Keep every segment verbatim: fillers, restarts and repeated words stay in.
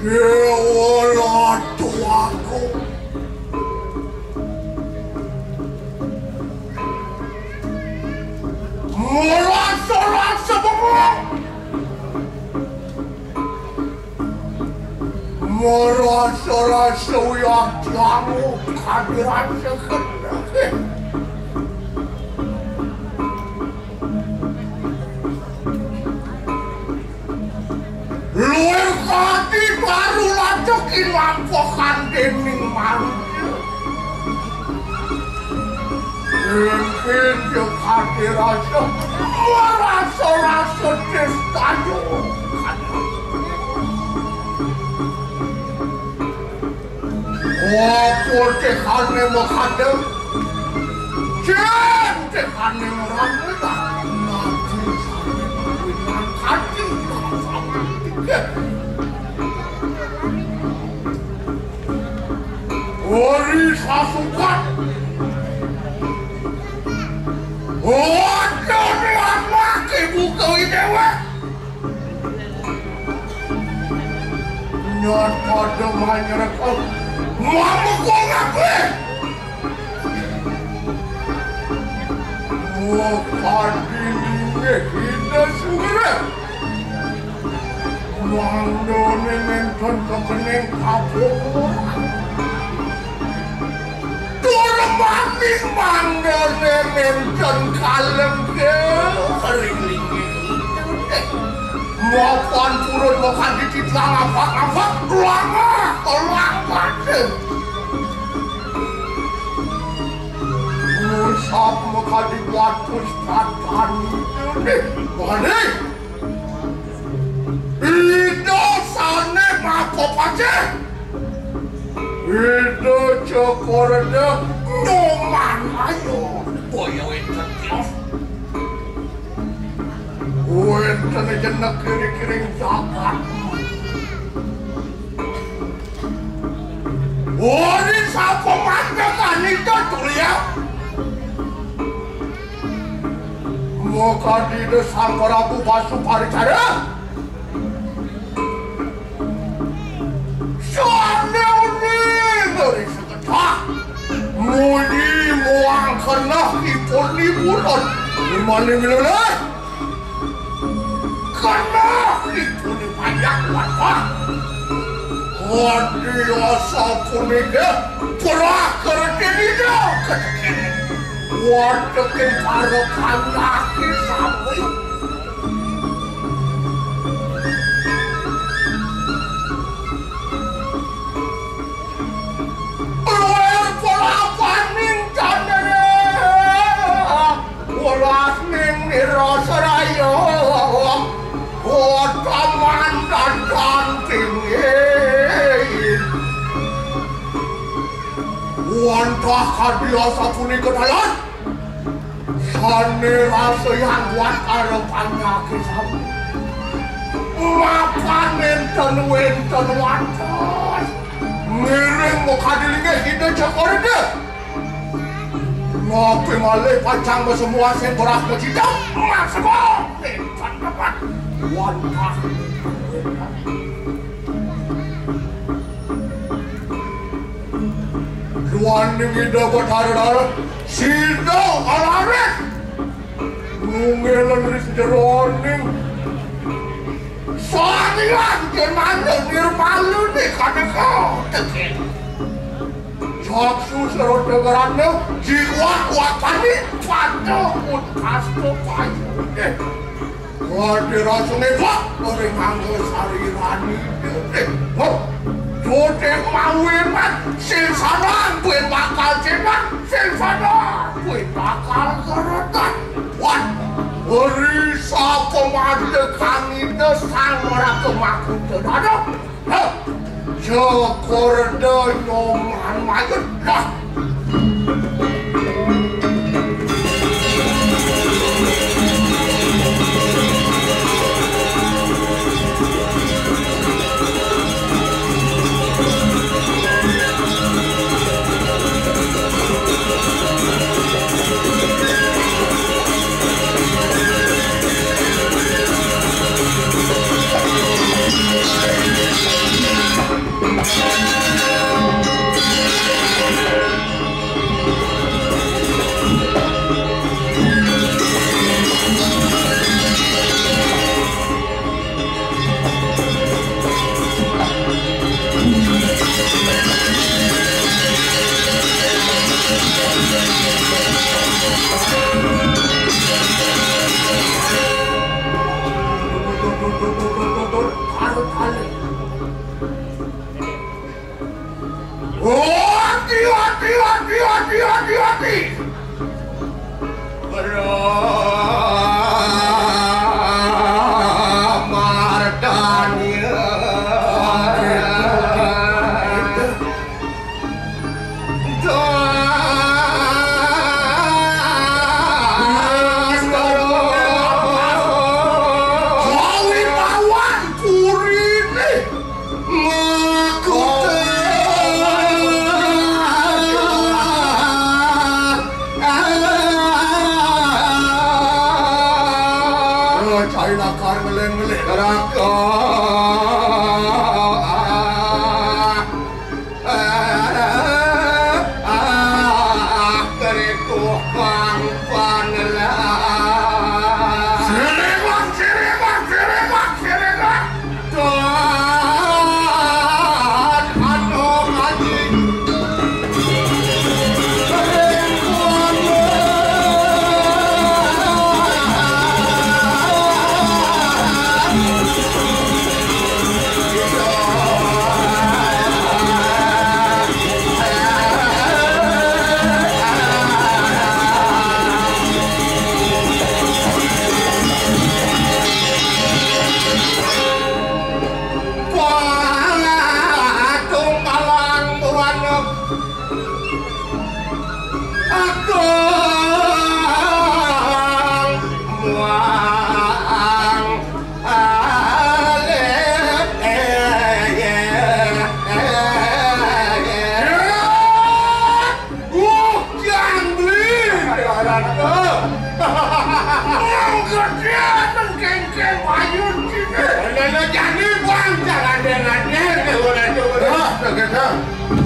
Dewa Ratu Agung. Merasa-rasa bengong. Merasa-rasa wiaktiamu kadiran segenah. Luwih kadi baru lacak inampokan dening manusia. Ingkang kadi rasa, merasa-rasa destanya. Apa tekane makadem? Jen tekane ngrame tak mati sane mawinan kadi samantika. Ori sasukan. Waduh, ni anak ibu kowe dewek. Nyata de manyerek. Mamukul aku. Wah, padi linggih ida sugere. Mangdane nenten kekening kapung. Tur maning mangdane nenten kalem ke ring linggih. Mapan purun mokadi titiang apak-apak, langah, langah. Ngusap mokadi batus patan. Wani. Ida sane mapopaceh. Ida Cokor de nyoman ayo. Boya wenten tios. Wenten jenek kiri-kiring jagat. Ori sapa mantekan ida tulia? Mokadi de Sang Prabu Basuparisada. Sane uning ori sekedah. Muni muang keneh ipun ni bulan. Mani miloleh. Keneh ipun ni banyak wabah. Adi asa punika perah kerti nida ketekin. Watekin para panjaki sami. Luwih pelapaning candana. Welas ning nira seraya. Kota mandan tinggi. Wantah kadi asapunika dalan. Sane rasa yang kuat karo panyaki sami. Mapan enten wenten wates. Ngiring mokadi linggih Ida Cokor de. Ngopi malih pacang semua sing beras becicak. Mas kok enten tepat. Wantah. Duaning Ida Betara Dara, sida kalaris. Nunggelan ring jeroning. Salian jenane nirmalune kadeka teken. Jaksu serota garane jiwa kuatane patuh pun kasto payu. Adi rasane wah, ora nganggo sarirani. Eh, wah. Dodek mawinan sing salah kuwi bakal cenak, sing salah kuwi bakal keretan. Wah, ori sapa madhe kang ida sang ora kemakuta. Aduh. Heh, Cokor de nyoman mayun. Lah. Ati, ati, ati, ati, ati, ati. Pramardanya. Kawibawan purine. Ngaku.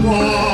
Aduh.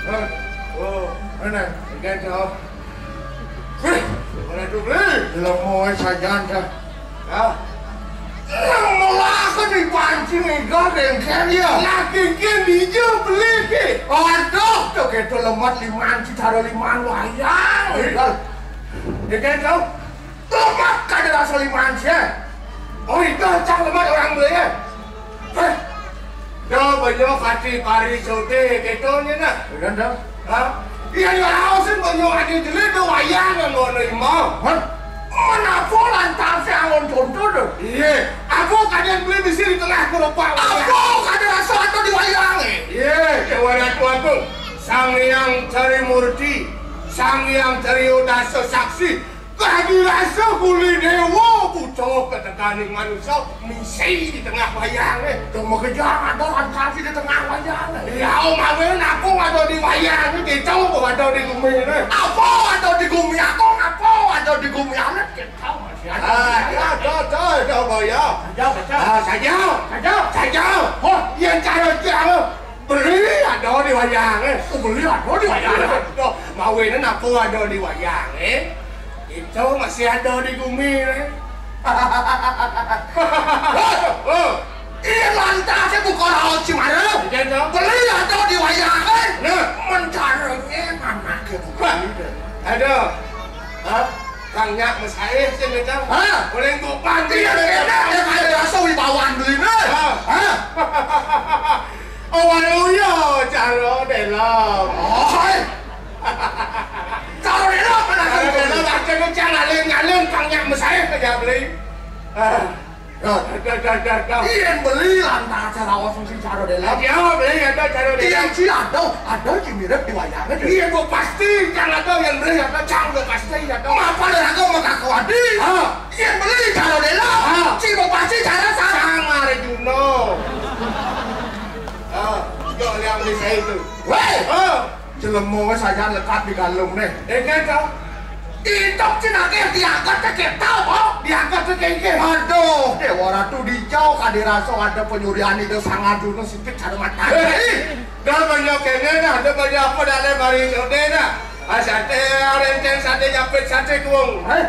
Eh, oh, mana? Enggak tahu. Wih, mana tu beli? Lemo sajan dah. Hah? Nang melakukan di pancing iga bengkel ya. Laki ke bija beli ke. Aduh, tu keto lemot liman, citara liman wayang. Eh. Dia kan tahu. Lemot kada rasa liman sia. Oh, itu cang lemot orang beli ya. Heh. Dah banyak kati pari sote keto nya nah. Iya dah. Hah? Iya, iya, haosin banyak ada jelit tu wayang yang mau nerima. Hah? Mana apa lantas yang mau contoh tu? Iya. Aku kadang beli di sini tengah kelopak. Apa kada rasa atau di wayang eh? Iya, ya wadah aku. Sang Hyang Cari Murti, Sang Hyang Cari Udasa Saksi, Kadi rasa kuli dewa buta ketekaning manusia misi di tengah wayang eh. Cuma kejang ada angkasi di tengah wayang eh. Ya, mawe aku ada di wayang eh, kita apa ada di gumi eh. Apa ada di gumi aku, apa ada di gumi anak kita masih ada. Ah, ya, ada, ada, ada, Boyo. Saja, saja. Ah, saja. Saja. Saja. Oh, yang cara cara. Beli ada di wayang eh. Oh, beli ada di wayang eh. Tuh, mawinnya aku ada di wayang eh. Itu masih ada di gumi eh. Oh, oh. Iya lantas eh bukan laut Cimara. Iya, toh. Beli ada di wayang eh. Nah. Mencaranya mana ke bukan. Ada. Hah? Kang Nyak Mesaih sih, Cang. Hah? Boleh gua panggil. Iya, iya, iya, iya, iya, rasa wibawan beli nih. Hah? Hah? Oh, walu ya, Caro Delok. Oh, hai. Caro Delok mana? Caro Delok, baca nu, Cang, ngalin-ngalin, Kang Nyak Mesaih kerja beli. Ah. Dah, dah, dah, dah, dah. Iya, beli lantas acara awas mesti Caro Delok. Iya, beli ada Caro Delok. Iya, ci ada, ada ci mirip di wayangnya. Iya, gua pasti, Cang ada yang beli ada, Cang gua pasti ada. Apa ada raga sama kakak Wadi? Ah. Iya, beli Caro Delok. Ah. Ci gua pasti cara sama. Sama Rejuno. Ah, yo yang di saya itu. Weh. Ah. Jelema wis sajan lekat di galung nih. Eh, kan, Cang? Idup cina ke diangkat ke kita, kok? Diangkat ke kengke. Aduh, Dewa Ratu dijau kadi rasa ada penyurian itu sangat dulu sipit cara mata. Eh, dah banyak kene nah, ada banyak apa dah le mari sode nah. Ah, sate, renteng sate, japit sate, kuang. Eh?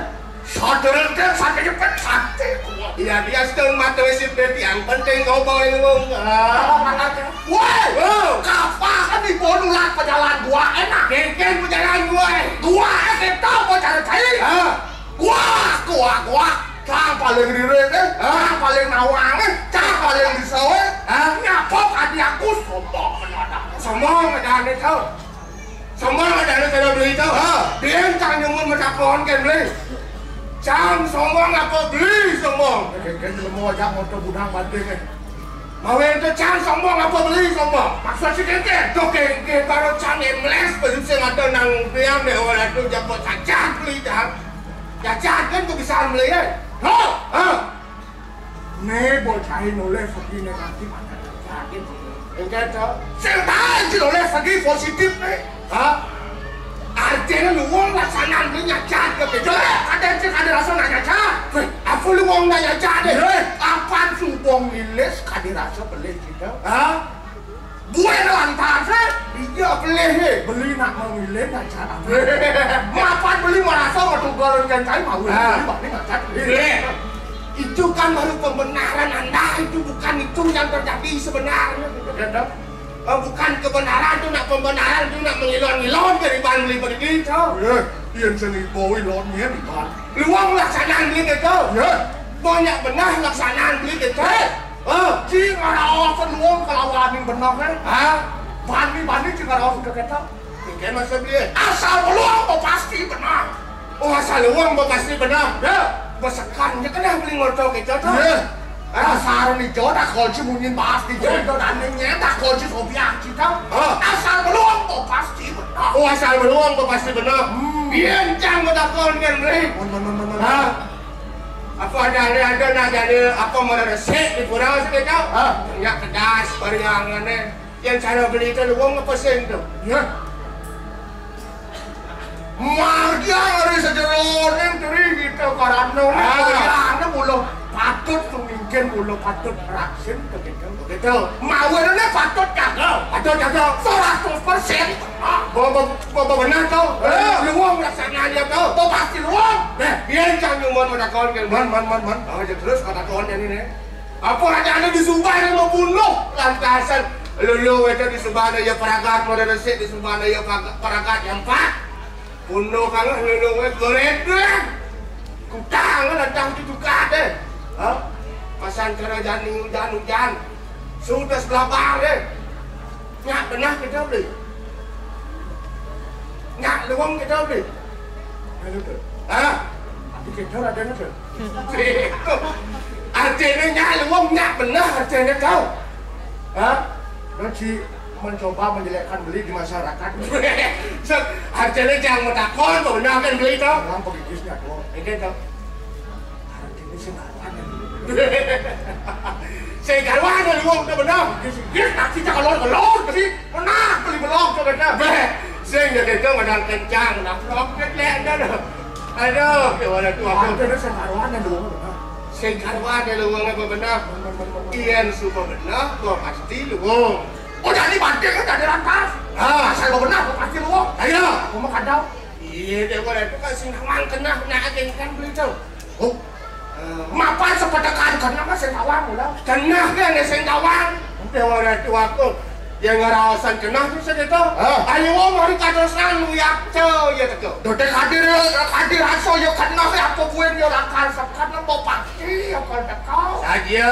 Sate renteng, sate jepit, sate kuat. Iya, dia setengah mata wis berarti yang penting kau bawa ilmu. Ah. Woi, oh. Kapan kan di Bonulan pejalan gua enak? Kengkeng pejalan gua eh. Gua eh kita mau cara cai. Ah. Gua, gua, gua. Cang paling rire eh. Ah. Cang paling nawang eh. Cang paling disawe. Ah. Nyapok adi aku sombong ada. Sombong ada nih kau. Sombong ada lu kada beli itu. Ha. Biar cang nyumun macakon kan beli. Cang sombong apa beli sombong? Kengkeng lemu aja motor budang banting eh. Mau itu cang sombong apa beli sombong? Maksud si kengkeng? Tuh kengkeng baru cang emles beli sing ada nang biang deh orang itu jago cacat beli cang. Cacat kan tuh bisa beli eh. Loh, ha. Né bocah nulis segi negatif, ada sakit. Enggak, Cok. Sing tahu sih nulis segi positif né. Hah? Artinya lu wong laksanaan lu nyacat ke beda. Ada sih ada rasa nanya cat. Weh, apa lu wong nanya cat deh? Iya. Kapan subong nilis kadi rasa beli kita? Hah? Gue lantas eh, iya beli eh, beli nak memilih nak cara. Mapan beli merasa mau tugalan kan cai mau. Ah. Beli balik. Eh, itu kan baru pembenaran Anda, itu bukan itu yang terjadi sebenarnya. Ya, toh? Eh, bukan kebenaran tu, nak pembenaran tu nak mengilon-ilon dari ban beli pergi tu. Ya, yang seni bau ilon ni, kan? Luang laksanaan beli gitu. Ya. Banyak benar laksanaan beli gitu. Eh, eh, cing ngaraos luang kalawan yang benar, kan? Ha? Bani-bani cing ngaraos ke kita. Mungkin masa beli. Asal luang pasti benar. Oh, asal luang pasti benar. Ya. Besekan je kena beli ngoto kita tu. Ya. Dasar ni jo dah kunci munyin bahas ni jo, ya, dah nanya dah kunci sobiak kita. Ha. Asal luang pasti benar. Oh, asal luang pasti benar. Hmm. Biar cang betakon kan beli. Mon, mon, mon, mon, mon. Ha. Apa ada, ada, ada nak jadi apa, mana resep di pura kita? Ha. Nya kedas pariangan eh. Yang cara beli tu luang apa sing tu? Ya. Marga ari sajeroning teri kita karana ni. Ah. Pariangan mula patut pemingkin, mula patut raksin begitu. Begitu. Mawinane patut jaga. Patut jaga. Seratus persen. Bo, bo, bo, bo benar tu. Eh. Luang laksanane tu. Bo pasti luang. Nah, biar cang nyumun matakon kan. Man, man, man, man. Oh, ya terus matakon ini ni. Apa ada di Subang yang mau bunuh lantasan lulu itu di Subang ada ya peragat, mau ada resik di Subang ada ya peragat, peragat yang empat. Bunuh kalau lulu itu goret dah. Kutang lantang tu juga deh. Ha? Pasang kena jani hujan-hujan. Sudah sebelah bar deh. Nyak pernah kita beli. Nyak luang kita beli. Ada tu. Ha? Tapi kita ada tu. Artinya nyak luang, nyak benar artinya kau. Ha? Nanti mencoba menjelekkan beli di masyarakat. Artinya jangan matakon, kau benar kan beli tu? Orang pegigis nyak luang. Ini tu. Artinya sih Sing karuan ada luang tu benar. Dia tak kita kalau kalau tadi menang beli belum tu benar. Beh, sing dia kata menang kencang nak roket lek dah. Aduh, dia wala tu aku. Ada sing karuan ada luang benar. Sing karuan ada luang apa benar? Ian suka benar, kau pasti luang. Oh, jadi banting kan jadi lantas. Ah, saya benar, kau pasti luang. Ayo. Aku mau kadau. Iya, dia wala tu kan sing karuan kena nak agenkan beli tu. Oh. Eh, mapan sepetekan kenah mah sing tawang ulah. Kenah ge ane sing tawang. Dewa Ratu aku. Yang ngeraosan kenah tu segitu. Ah. Ayo, oh, mari kados nang luyak ce, ya teko. Dote kadir, kadir aso yo kenah ya apa buen yo lakar sekat nembo pasti ya kal teko. Saja.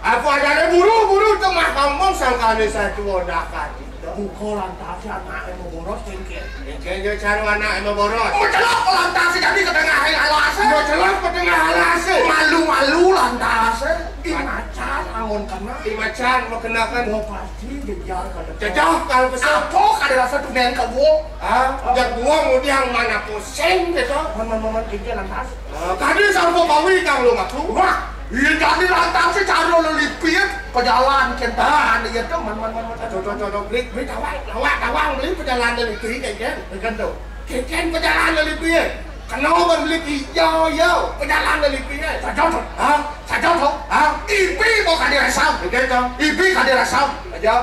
Apa adane buru-buru tu mah ngomong sangkane satu dah kadir. Buka lantas anake mau boros cengkeh. Cengkeh yo caro anake mau boros. Mencelok lantas jadi ke tengah alas. Mau celok ke tengah alas. Malu-malu lantas. Imacan angon kena. Imacan mau kenakan. Mau pasti jejar kada. Jejah kalau kesel. Apa kada rasa tunen ka gua? Ah, jak gua mau diang mana pusing gitu. Momen-momen kita lantas. Ah, kadi sampo bawi kang lu ngaku. Wah, iya jadi lantas sih caro lelipir pejalan kentan iya tuh man man man man. Tuh, tuh, tuh, tuh, beli, beli tawang, tawang, tawang, beli pejalan lelipir, kan, kan? Kan tuh. Kan, kan pejalan lelipir. Kenapa beli hijau, yo? Pejalan lelipir. Saja tuh. Hah? Saja tuh. Hah? Ibi mau kadi resam. Kan tuh. Ibi kadi resam. Aja.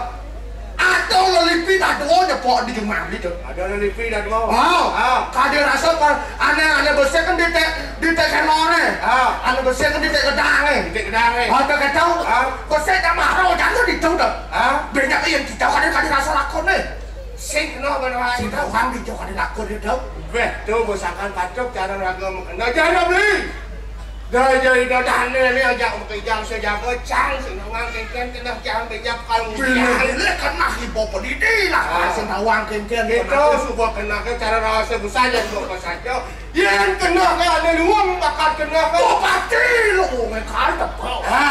Ada lelipi dah dua nyepok di jumah gitu. Ada lelipi dah dua. Oh, ah, kade rasa pa ane ane besik kan di tek di tek kenore. Ah, ane besik kan di tek gedang eh. Di tek gedang eh. Ada kacau. Ah, besik tak mahal jangan di tu dah. Ah, banyak yang kita kade kade rasa lakon eh. Sing kena kena. Sing tahu kan di jauh kade lakon itu. Beh, tu misalkan patok cara raga mengena jangan beli. Dah jadi dah dane ni ajak bekerja sejaga cang sing nawang kengken kena cang bejak kal mudian. Bila-bila kena hipo pedidi lah. Ah. Sing nawang kengken. Itu suba kena ke cara rasa besar dan buat saja. Yang kena ke ada luang bakat kena ke. Oh, pasti lu ngekal tepuk. Ha.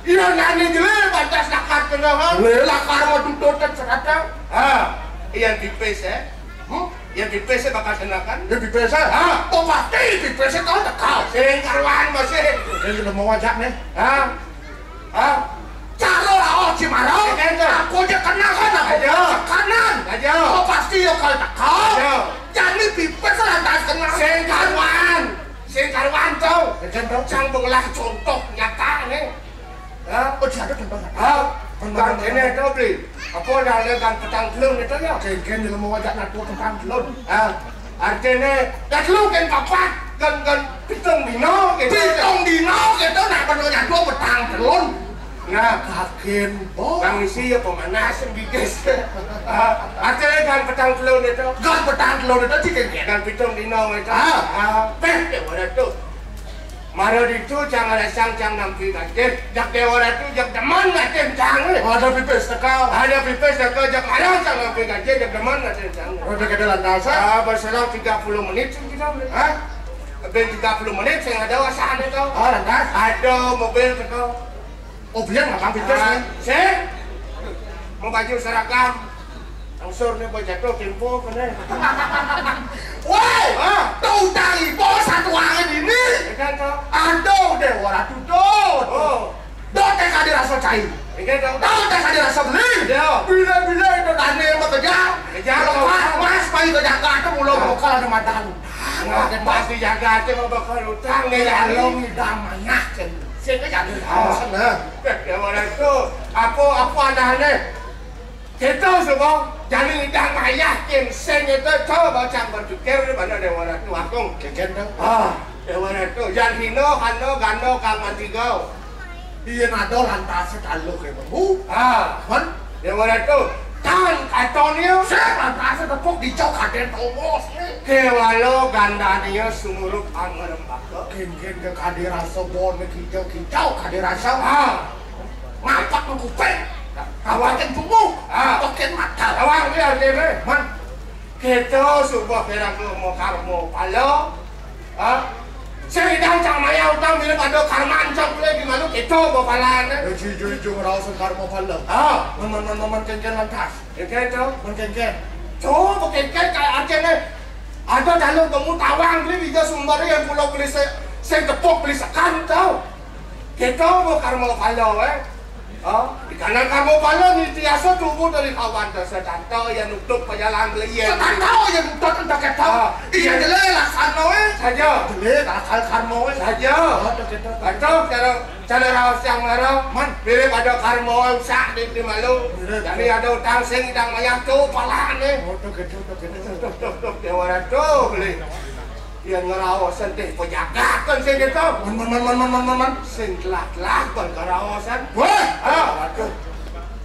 Iya nani jele pantas lakat kena ke. Le lakar mau tutut kan sekata. Ha. Iya tipis eh. Hmm? Ya pipis e bakal kenakan. Ya pipis e. Ha? Oh pasti pipis e kau tekal. Sing karuan masih. Ini sudah mau ajak nih. Ha? Ha? Caro laos Cimarau. Iya, iya. Aku aja kenakan aku. Aja. Kanan. Aja. Oh pasti ya kau tekal. Aja. Jadi pipis lantas kenal. Sing karuan. Sing karuan tau. Iya, tau. Cang pengelah contoh nyata nih. Ha? Oh, jadi ada tentang apa? Ha? Bang ini itu beli. Apa ada ada gang petang telun itu ya? Kengken dalam mau ajak natu petang telun. Ha? Artinya, dah telun kan papat. Kan, kan pitung dina gitu. Pitung dina gitu, nak bener nyatu petang telun. Nah, kakin, Bos. Kang isi ya pemanas bigis. Ah, artinya kan petang telun itu. Kan petang telun itu sih, kan? Kan pitung dina itu. Ah. Ah, peh, ya, waduh tuh. Mara ditu cang rasang cang nampi gajih, jak Déwa Ratu, jak demen ngatin cang. Ada pipis teka. Ada pipis teka, jak mara cang nampi gajih, jak demen ngatin cang. Udah kada lantas, ah? Ah, berselang tiga puluh menit sih kita. Hah? Lebih tiga puluh menit saya ada wasahan itu. Ah, lantas? Ada mobil teka. Oh, biar nggak tampil terus, ah, nih. Sih? Mau baju seragam. Angsur nih, mau jatuh tempo kene. Woi, ah, tuh tali bos satu angin ini. Ya kan, toh? Aduh, Déwa Ratu, tuh. Oh. Dote kade rasa cai. Ya kan, toh? Dote kade rasa beli. Ya. Bila-bila itu tane sama kejam. Kejam, kalau toh. Mas, mas, pai ke Jakarta, mulai, ah, bokal ada matamu. Nah, pas dijaga aja mau bakal utang nih, ya, lo ngidam banyak, Cen. Sini jadi, ah, sana. Ya, mana itu? Apa, apa anehnya? Kita semua jadi ngidam banyak, Cen. Sing itu coba cang berpikir di mana Déwa Ratu Agung. Kegen dong. Ah, Déwa Ratu. Yang hino, hano, gano, kang mantigo. Iya, nado lantas taluh ke bambu. Ah, kan? Déwa Ratu, tan katonnya. Sing lantas tepuk di cok kaden tongos. Kewalo gandania sumurup angerembaka. Kengken ke kade rasa bon kijau-kijau kade rasa. Ah. Ngapak kuping. Kawakin punggung. Ah. Tokin mata. Awang dia, dia, man. Kita subuh kira ke mau karmo pala. Ha? Sing idang cang maya utang bila pada karman cang boleh di mana kita bapalan, eh? Ya, ci, ju, ju, raos karmo pala. Ha? Man, man, man, man, man, kengken lantas. Kengken, cang? Man, kengken. Cang, kengken kayak artinya. Ada dalam kamu tawang beli bisa sumber yang pulau beli se-, sing tepuk beli sekan, tau. Kita mau karmo pala, eh? Oh, di kanan karmo pala ni tiasa tubuh dari kawan dosa tanta yang nutup pejalan belian. Setanta yang nutup entah kata. Ah. Iya, jelek lah sana, eh. Saja. Jelek lah kal karmo, eh. Saja. Oh, tu kita. Betul, cara, cara raos yang marah. Man. Mirip ada karmo, usah di, di malu. Mirip. Jadi ada utang sing idang mayah tu, palaan, eh. Oh, tu kita, tu kita. Tuh, tuh, tuh, tuh, Déwa Ratu, beli. Yang ngeraosan teh pejagat kan sing gitu. Man, man, man. Sing telah-telah kan keraosan. Wah! Ah, waduh.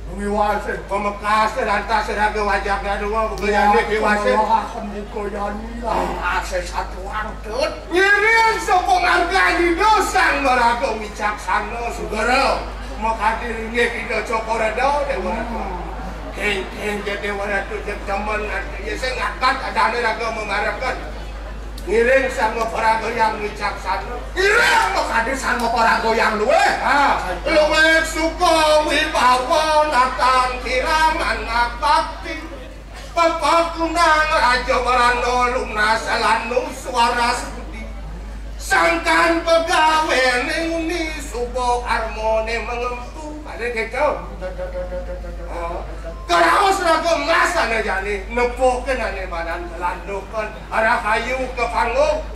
Mengiwal sing. Pemekas teh lantas raga wajah gadua, begayane kiwasin. Wah, buka yani lah. Ah, saya satu angkut. Ngiring sepenghargaan di dosang maraga wicaksana, sugara. Makadir inggih kita Cokor Reda, Déwa Ratu. Hmm. Keng, keng, Déwa Ratu, jeg demen, ya, saya ngakat, adane raga mengarepkan. Ngiring sang maparaga yang wicaksana. Ngiring makadi sang maparaga yang luwih. Ah. Luwih suka wibawa natang kirang anak bakti. Pepakunang Raja Barana lunas lanu suara sudi. Sangkan pegawene nguni suba karmane mengempu. Ada gitu. Ah. Keraos raga emas ane jani nepukin ane badan kelandukan. Arah kayu ke panggung.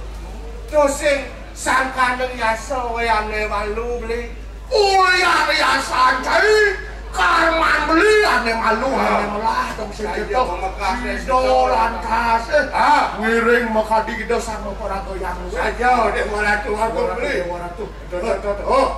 Tusing sangkana yasa wayane malu beli. Ulian yasa cai karman beli ane malu ane melah dong sing gitu. Sida lantas, eh. Ah, ngiring makadi kita sama para goyang. Saja dek maratu aku beli. Maratu. Tuh, tuh, tuh, tuh. Oh.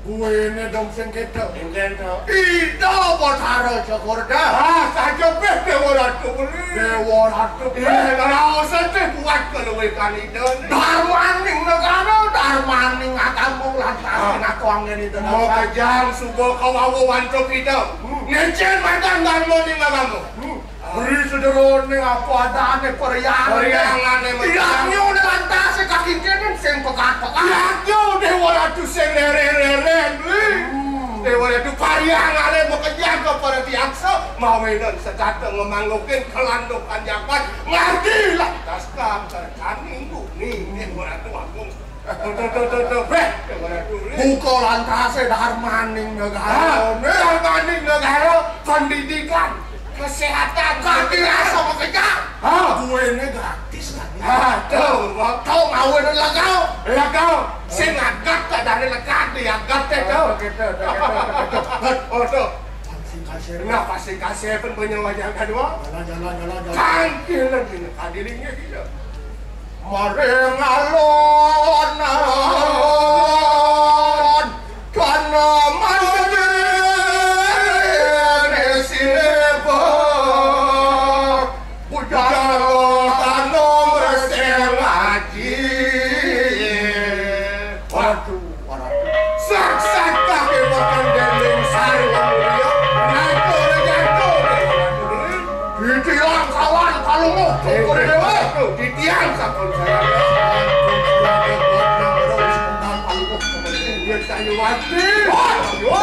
Kuwene dong sing ketok. Enten to. Ida Batara Jakarta. Ah, saja peh Déwa Ratu kuwi. Déwa Ratu. Iya, raosan teh kuat kalau wekan ida. Darmaning negara, darmaning agama lantas. Ah. Ngaku anggen ida. Mau kejang suba kawawa wantuk ida. Hmm. Ngecen mantan darmaning agama. Hmm. Beri sederone apa adane, periangane. Periangane, iya, nyo ne lantas kaki kene sing pegat-pegat. Iya, nyo Déwa Ratu sing leren-leren, beli. Hmm. Déwa Ratu pariangane bekerja kepada tiaksa, mawinan setata ngemanggukin kelandukan jagat, ngerti lantas kang terkani nguni, Déwa Ratu Agung. Tuh, tuh, tuh, tuh, tuh. Beh, Déwa Ratu, beli. Buka lantase darmaning negara. Ah, darmaning negara, pendidikan, kesehatan, kaki rasa bekerja. Ah. Kuwene gratis kan. Ah, tuh, Bang. Tau ngawin legau. Legau. Sing agat tak dari legat di agat teh tuh. Begitu, begitu, begitu. Oh, tuh. Pasti kasih. Nah, pasti kasih pun punya wajah kedua. Jalan, jalan, jalan, jalan. Tangkil lagi, hadirinnya gitu. Maring Wati. Wah, yo.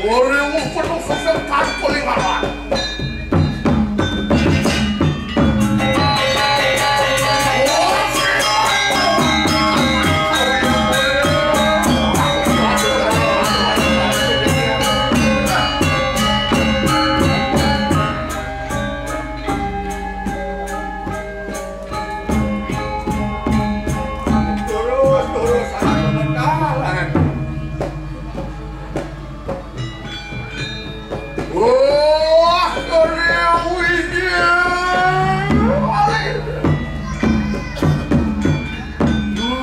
Ora penuh sesempat paling awal. Terus, terus, anak pementalan. Wah, kene wiji.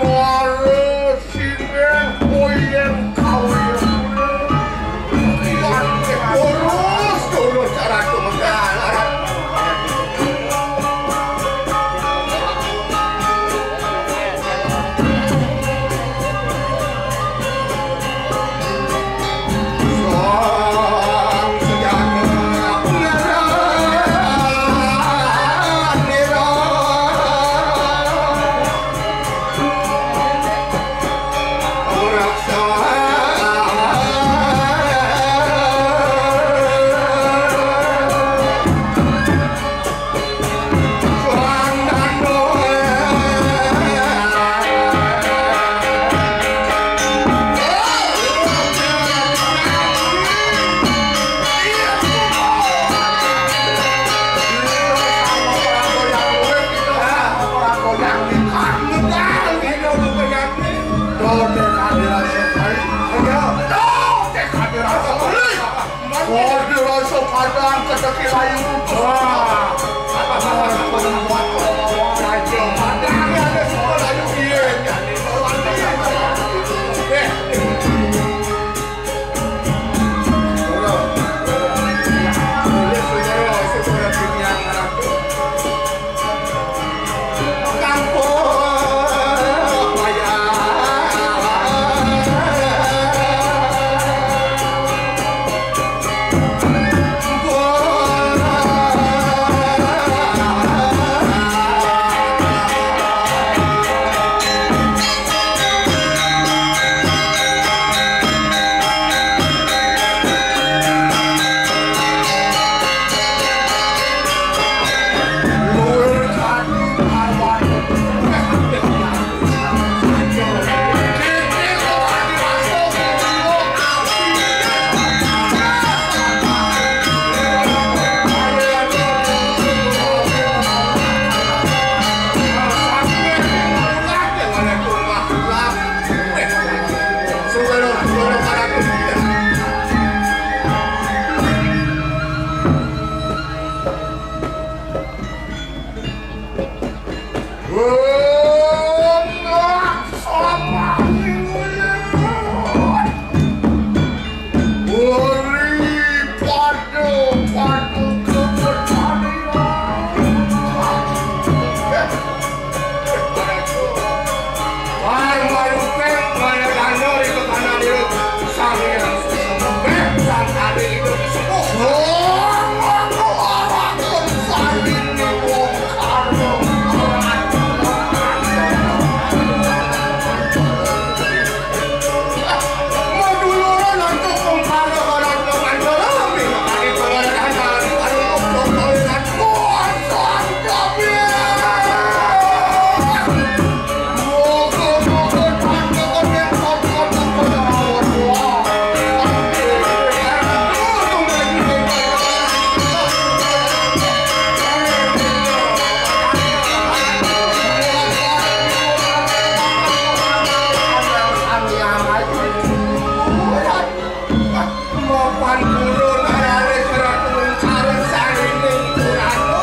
Mara sineng koyen kawin. Iya, terus, terus, cara tuh. Waduh, rasa padang, kecekil ayu. Wah. Padang ada semua ayu, iya. Eh. Mapan purun arane Ratu Lungsaren sarining Purana.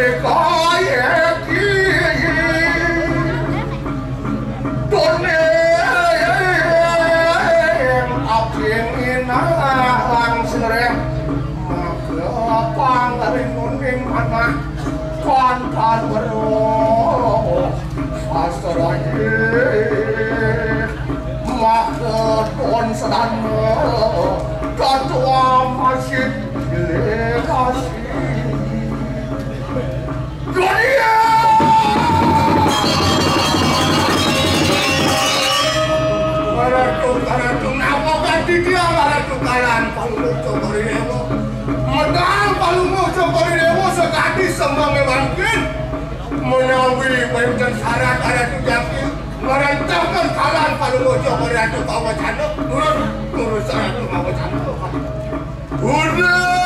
Kaya iki tuning abing inang sreh, maka pangringuning manah kantan weruh sastra inggih, maka tuwun sedana tatwa masih lekasi. Dunia! Ratu, Ratu, napa kanthi tiyang Ratu Kalan Palungguh Cokor I Dewa? Medal Palungguh Cokor I Dewa sakadi sembang mangkin. Menawi wénten syarat Ratu Jangkir, ngrantaken Kalan Palungguh Cokor Ratu kawacana, nurut, nurut Ratu kawacana. Udah!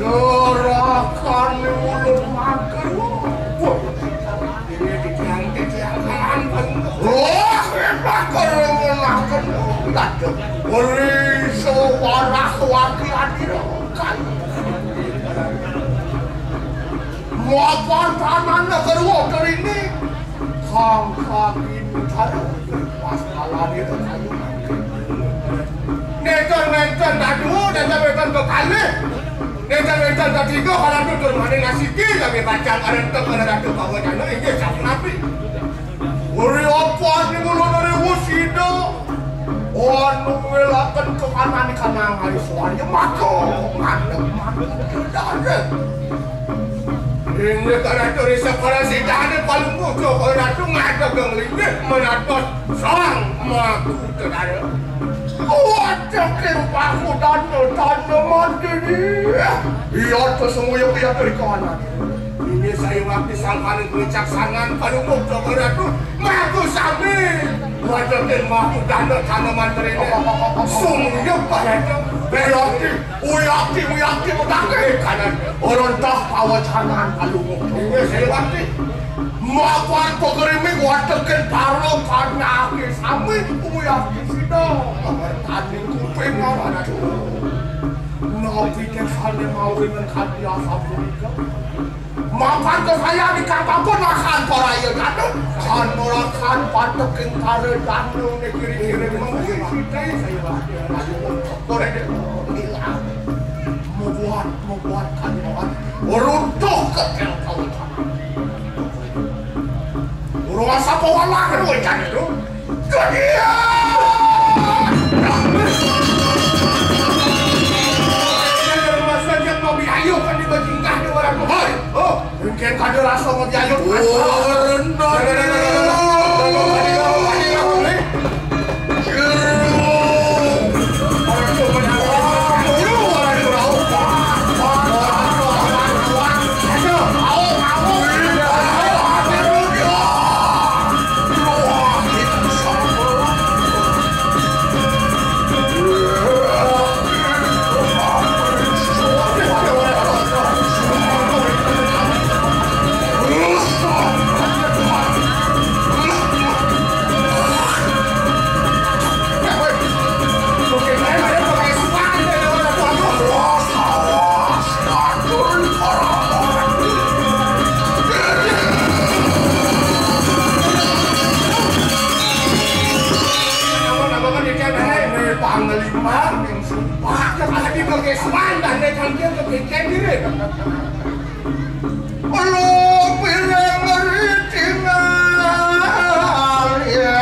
Juragan ulun makan. Wah, ini titiang, titiang kalan. Wah, hebat kalau makan. Datang. Beli sewarah wati adirakan. Mapan tanah negeri water ini. Kang kaki utara. Pas kalan itu kayu. Nénten-nénten dadu, nénten-nénten kekalih. Nénten-nénten katiga, kalau tutur maning asiki, kami bacang arenteng, kalau ratu bawa jana, inggih sapunapi. Uri apa ning ulun uri wusida? Anu welaken kekanan kanang hari suarya, maka mandeg, mandeg, mandeg. Inggih, karatu ri sekolah sidane Palungguh Cokor Ratu ngadeg ngelinggih menados Sang Maku Tedara. Waduh, kempah kudana tanda mati. Iya, terus nguyup iya dari kanan. Ini saya waktu sangkaning kewicaksanan Palungguh Cokor Ratu. Maku sami. Waduh, kempah kudana tanda mati ini. Sumuyup, Pak Ratu. Berarti Uyati, uyati, mutake kanan. Ora entah pawacanan Palungguh. Inggih, Sriwati. Mapan pagrimik watekin para kanake sami uyati sida. Tanding kuping aduh. Napi kesane mawingan kanthi asapunika? Mapan kesayan di kapapun akan para iya jatuh. Kan ora kan pateking kare danung ne kiri-kiri mungkin kita saya. Korek ilang. Membuat, membuat kan orang runtuh ke tel kau. Urung asa pawalah kan wecan itu. Dunia! Masa yang mau biayu kan di bajingkah di orang. Hoi, oh. Mungkin kada rasa ngopi ayo. Panglima. Wah, tadi pakai suan, dan dia tampil ke weekend ini. Kalau bilang ngeri tinggal, ya.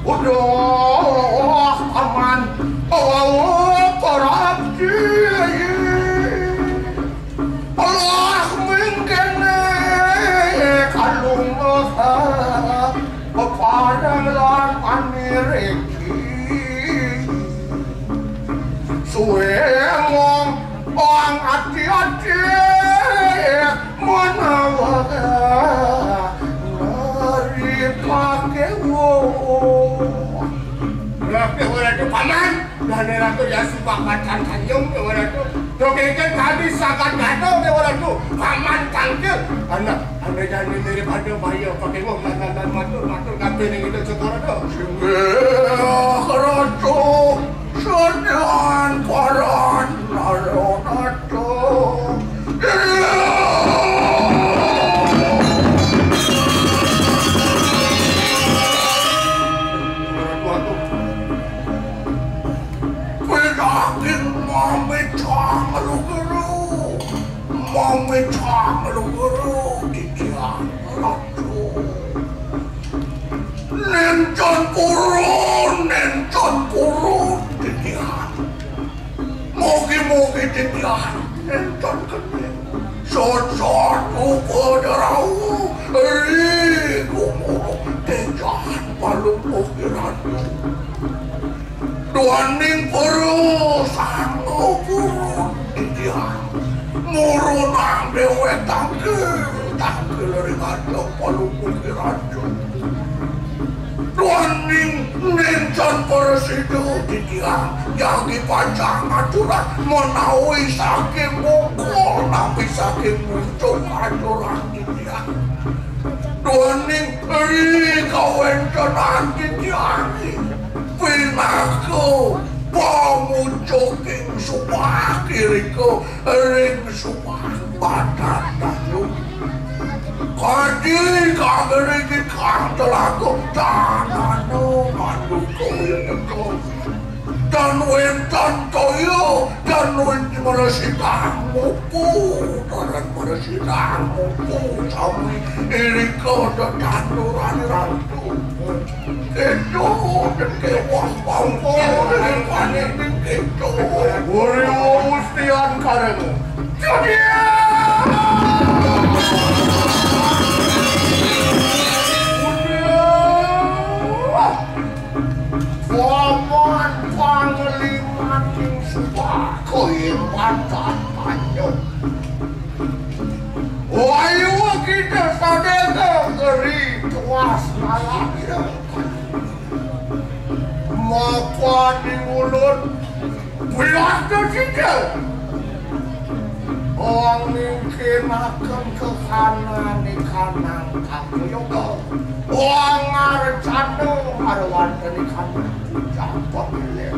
Udah aman, bawa korupsi. Allah mengkene kalung maha peparang lan anireki. Suwe ngong ong ati-ati menawa nari pakewo. Berarti orang itu paman. Dane Ratu Yasu bakatan tanjung, Dewa Ratu. Dokeken kami sakat datang, Dewa Ratu. Paman tangkil. Anak, ane jani mirip ada bayo, pakai wong, dan, dan, dan, matur, matur, kabeh ning itu cekor, Ratu. Singgih, Ratu. Sedang para Bukit Titian, énten geni. Sosot uga derau, ri gumurung téjahan Palungguh Kiratu. Duaning para sanga purun titiang. Murunang déwék tangkil, tangkil ring ajeng Palungguh Kiratu. Duaning nénten prasida titiang jagi pacang ngaturang menawi saking mungkul napi saking muncuk ngaturang titiang. Duaning ri kawéntenan titiangé pinaka pamucuking supak irika ring supak Badan Tanjung. Kadi kageri kang telaga tanana manduka yéneka. Tan wénten toya, tan wénten maresitang mupu, tan maresitang mupu sami irika tetanduran ratu. Kéto, kéweh pangkon, pané kéto. Wuri Wustian karena. Jadian! Paman panglimaning suaka iman tantanyo. Wayu kita sadaya geri tuas nalaksa. Mapaning ulun, wiakta sida. Ong mingkinaken kahanane kanang kayoga. Ong ngarcana marwantene kanang puncak pamilih.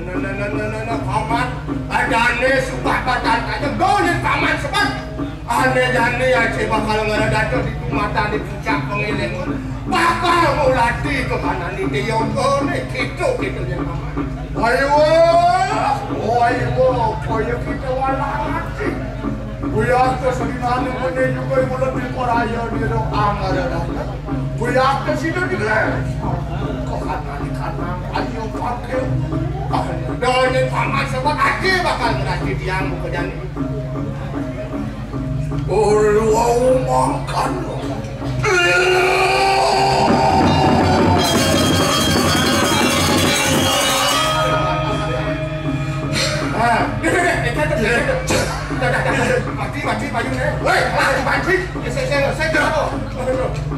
Nah, nah, nah, nah, nah, nah, nah, paman. Adane sumpah batan kanya. Gaunin paman sebat. Ane jani aje bakal ngeredata di tumatan di puncak pengiling. Bakal ngulati kehanane kaya ngene, gitu, gitu, ya, paman. Ayo, ayo, kaya kita walati. Kuyang kesedinane mene juga mulai di koraya di doa ngeredata. Kuyang kesida di les. Kehanane kanang, ayo, pakai. Dene paman sebab aje bakal ngeredata tiang muka jani. Ora wau mangkan. Ah, deh, deh, deh, eh, deh, deh, deh. Dah, dah, dah, dah. Mati, mati, payung, eh. Woi, mati, mati. Eh, saya, saya, saya, kenapa?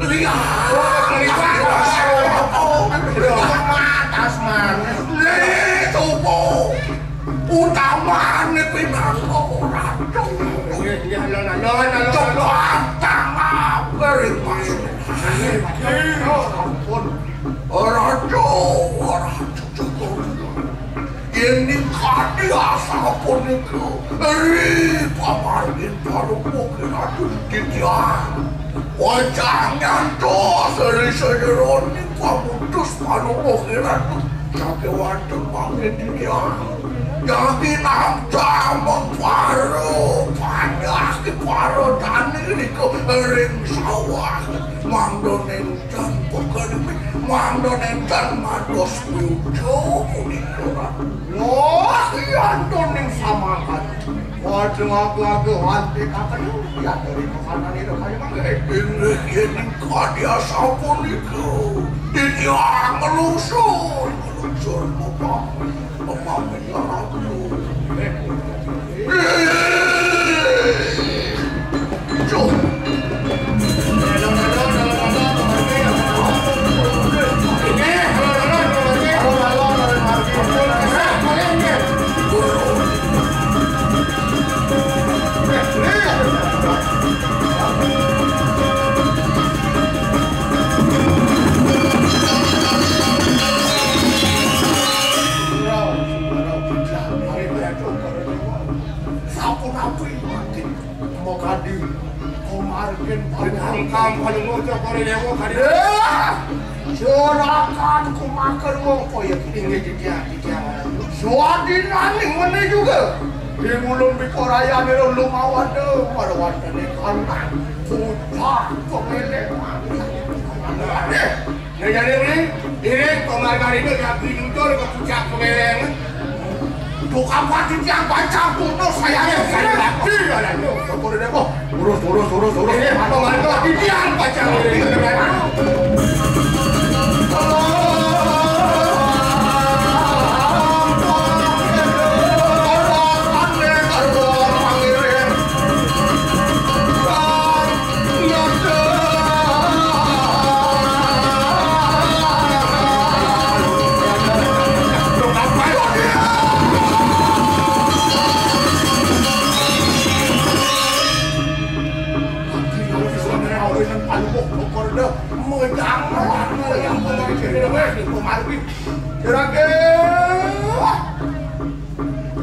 Lihat. Wah, lihat. Atas, man. Nih, tubuh. Utamane pinangka ratu. Nggih, nggih, alon, alon, alon, alon. Coba tangan beri mas. Nggih, nggih, ampun. Ratu, ratu cukup. Yen kadi asapunika, ri pamargin Palungguh Ratu titiang. Wajah nyantos ri sajeroning pamutus Palungguh Ratu. Sakewanten mangkin titiang. Jagi nangcang mempara, panjak para tani nika ring sawah. Mangda nénten pekelimi, mangda nénten mados puja punika. Wah, yantoning samakan. Wajah lagu-lagu anti kakenu, ya dari makanan itu kayu mangga. Inggih, yen kadi asapunika. Titiang ngelusur, ngelusur mupami, mupami ratu. Cuh. Sapunapi makin makadi komargin paling angkang paling ngocok kori dewa kadi. Surakan kumakan wong koyo tinggi titiang titiang. Suadinaning mene juga. Di ulun bikorayane lumawade marwantene kanang putar pengeleman. Nah, jadi ini, ini komargin itu jagi nyucur ke puncak pengeleman. Tukang pati tiang pacang putus saya. Iya, iya. Urus, urus, urus, urus. Ini apa, mari, titiang pacang.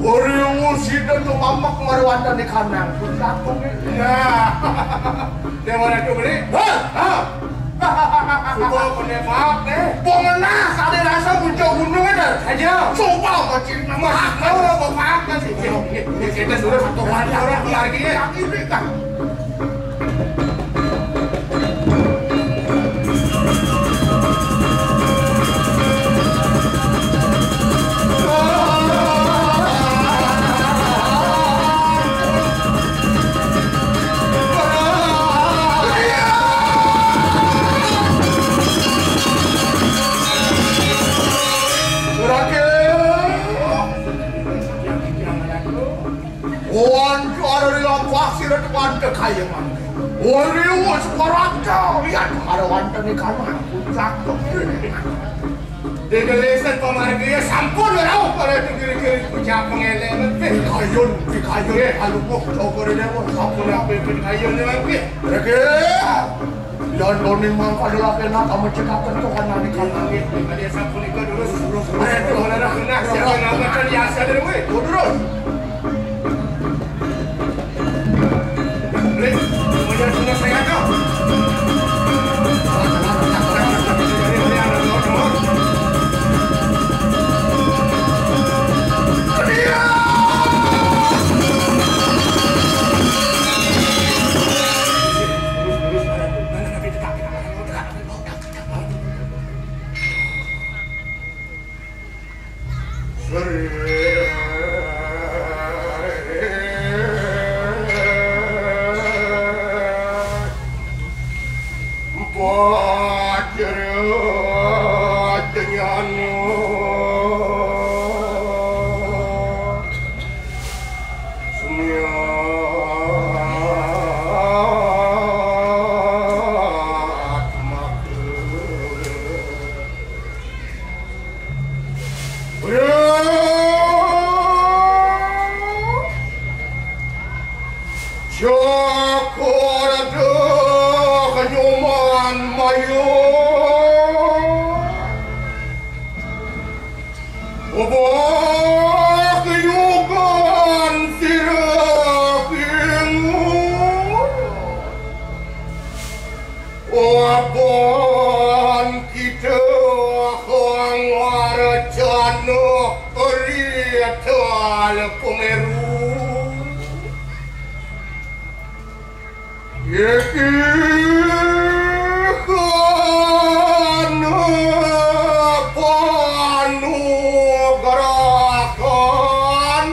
Uriung sida tumamek mara wantah di kanang. Ya. Dewa Ratu Beli. Hah? Hah? Suka penembak, eh. Pengenah, ada rasa puncak gunung ada. Aja. Sumpah, kecil nama. Hak, nama bapak, kan sih. Ini, ini kita sudah satu hari orang lagi, ya. Ini kan. Wan, ada di lampah sira teman tekaya mangke. Wan, liwat separakta, lihat ada wonten di kamar puncak kemiri. Di gelisan pamargi ya sampun rauh pada tu kiri-kiri puncak pengelek. Pikayun, pikayun, alupuh, coba di dewa, sampun apa pikayun ni mangke. Oke. Yan doning mangkada lakena kama cekaken Tuhan nani kanangin. Pada sapunika durus. Durus, durus. Aduh, ora genah, siapa nama kan ya sadar we. Durus. Rik, kemudian sudah saya kau. Cokor deh nyuman mayu. Obah keyugan sira kingu. Obah kita kang arcana rital pemeru. Iki kana panugrahan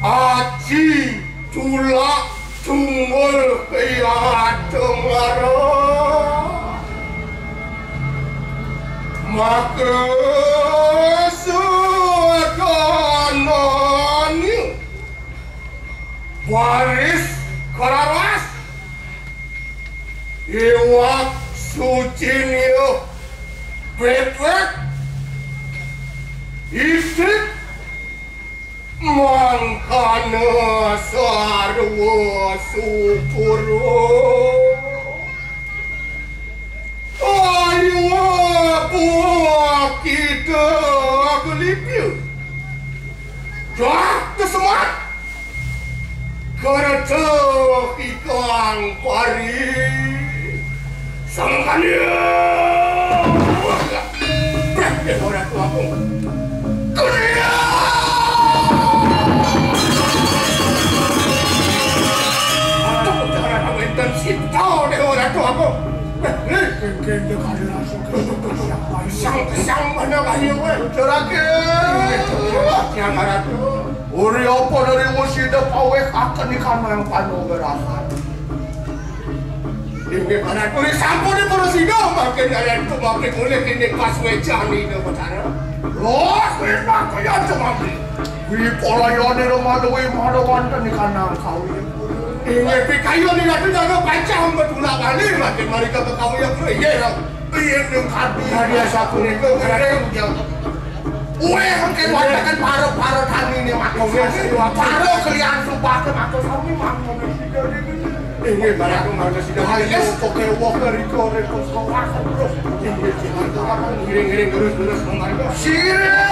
aji tulak tunggul kaya tengara. Maka sekanani baris kararas iwak sucinya betwet isit mangkana sarwa sukura. Ayo buah kita gelipir. Dah tersemat. Kereta ikang pari. Sangkania. Breh, eh, orang tua aku. Kerja. Aduh, cara kamu intensif tahu deh orang tua aku. Breh, breh. Kengkeng dia kada langsung ke siapa. Pisang, pisang mana banyak, weh. Curake. Maratu. Uri apa dari musida paweh akan ikan yang panu gerakan. Inggih Maratu, ri sampun dipun sida mangkin kalian tumapri mulih kini pas wecani Ida Betara. Loh, wis makaya tumapri. Wi polayane remaluwi mara wonten ikan nang kawi. Inggih pikayun Ratu jaga pacang betulak bali mangkin marika kekawi. Inggih. Piye ning kadi? Kadi sapunika ngiring jam. Weh, engke wataken para-para tani ne makone. Para kalian sumpah ke makon sami makone. Inggih, barang makone sida. Ayo, poke wong riko riko sekolah terus. Inggih, ngiring-ngiring terus-terus mangga. Sira.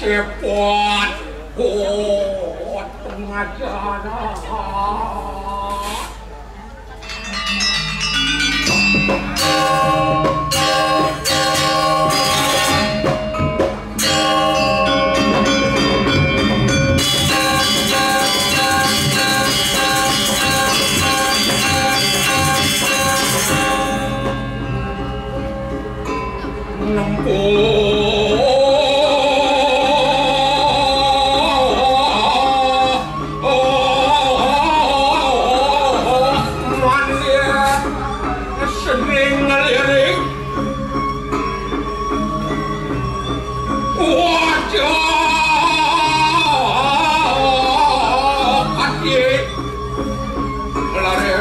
Sepot. Oh, pengajaran. Nempuh. Manir seni ngelirik wajah hati lari.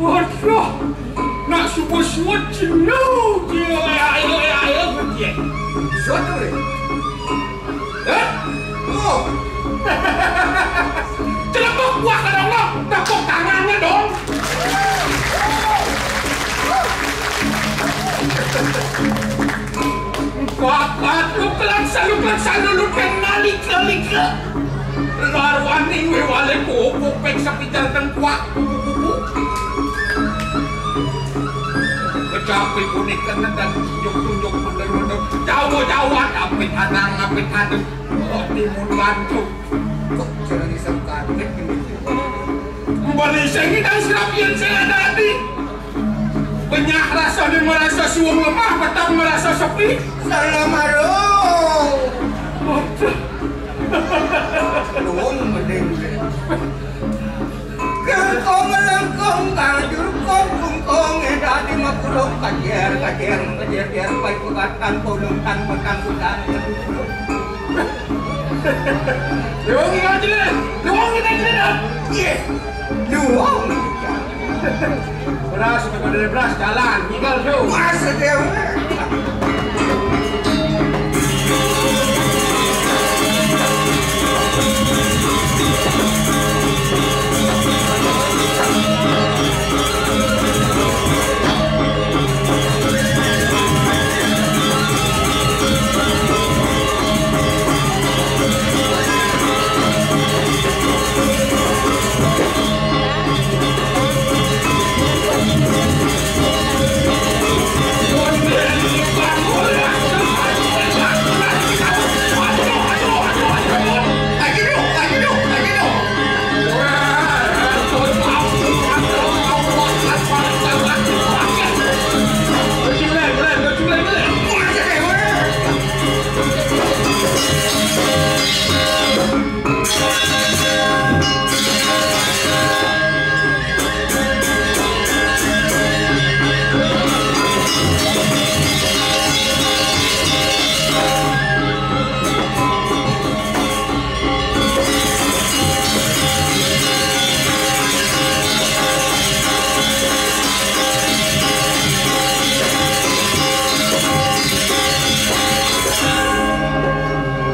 Waduh, nak subuh-subuh jenuh dia. Ayo, ayo, ayo, ayo, ayo. Suatu ni. Eh? Oh. Celebok buah kadang lo, tepuk tangannya dong. Bakat lu kelaksa, lu kelaksa, lu, lu kenali kelika. Larwani we wale kupu pek sapijar tengkuak kupu-kupu. Kecapi kuning kena dan tunjuk-tunjuk mandor-mandor. Jauh-jauhan apit anang apit adem. Oh, timun lantung. Kok jalan isap kaget begitu? Bali sing nang serapian sing ada ati. Banyak rasanya merasa suwung lemah, petang merasa sepi. Salam arung. Luwung mending. Kengkong melengkong, kajur kong kungkong, dadi makulung, kajer, kajer, kajer, kajer, pai pegatan, pulung tan, petang, petang, Luwung aja deh, luwung aja deh. Iya, luwung. Beras, beras, jalan, tinggal tu. Masa dia.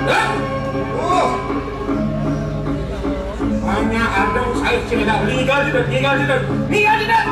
Hah? Oh. Banyak ada saya tidak. Meninggal tidak, meninggal tidak, meninggal tidak.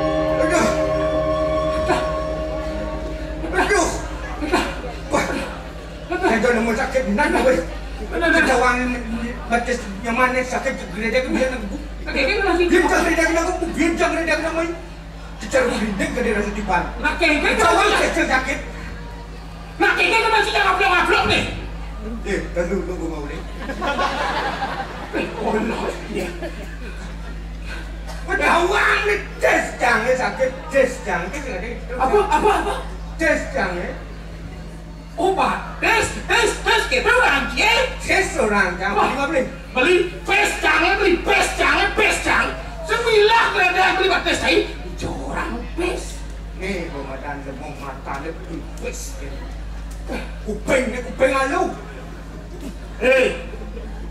Aduh. Aduh. Wah. Saya nemu sakit benar, weh. Benar, benar. Jawang batis nyaman, sakit gredek dia nang. Sakit kan masih. Dia tak gredek nang, dia tak gredek nang, weh. Secara gredek gede rasa tiban. Nah, kayak gitu. Jawang masih kecil sakit. Nah, kayak gitu masih jangan ngablok-ngablok nih. Eh, lalu lu gua mau nih. Eh, oh, no. Ya. Jawang nih, des jange sakit, des jange sakit. Apa, apa, apa? Des jange. Obat, pes, pes, pes, kita orang cie. Pes orang, jangan. Wah, beli, beli. Beli pes, jangan beli pes, jangan pes, jangan. Sembilan keledai beli pes, saya jorang pes. Nih, pemadahan semua mata dia beli pes. Kuping ni, kuping alu. Eh,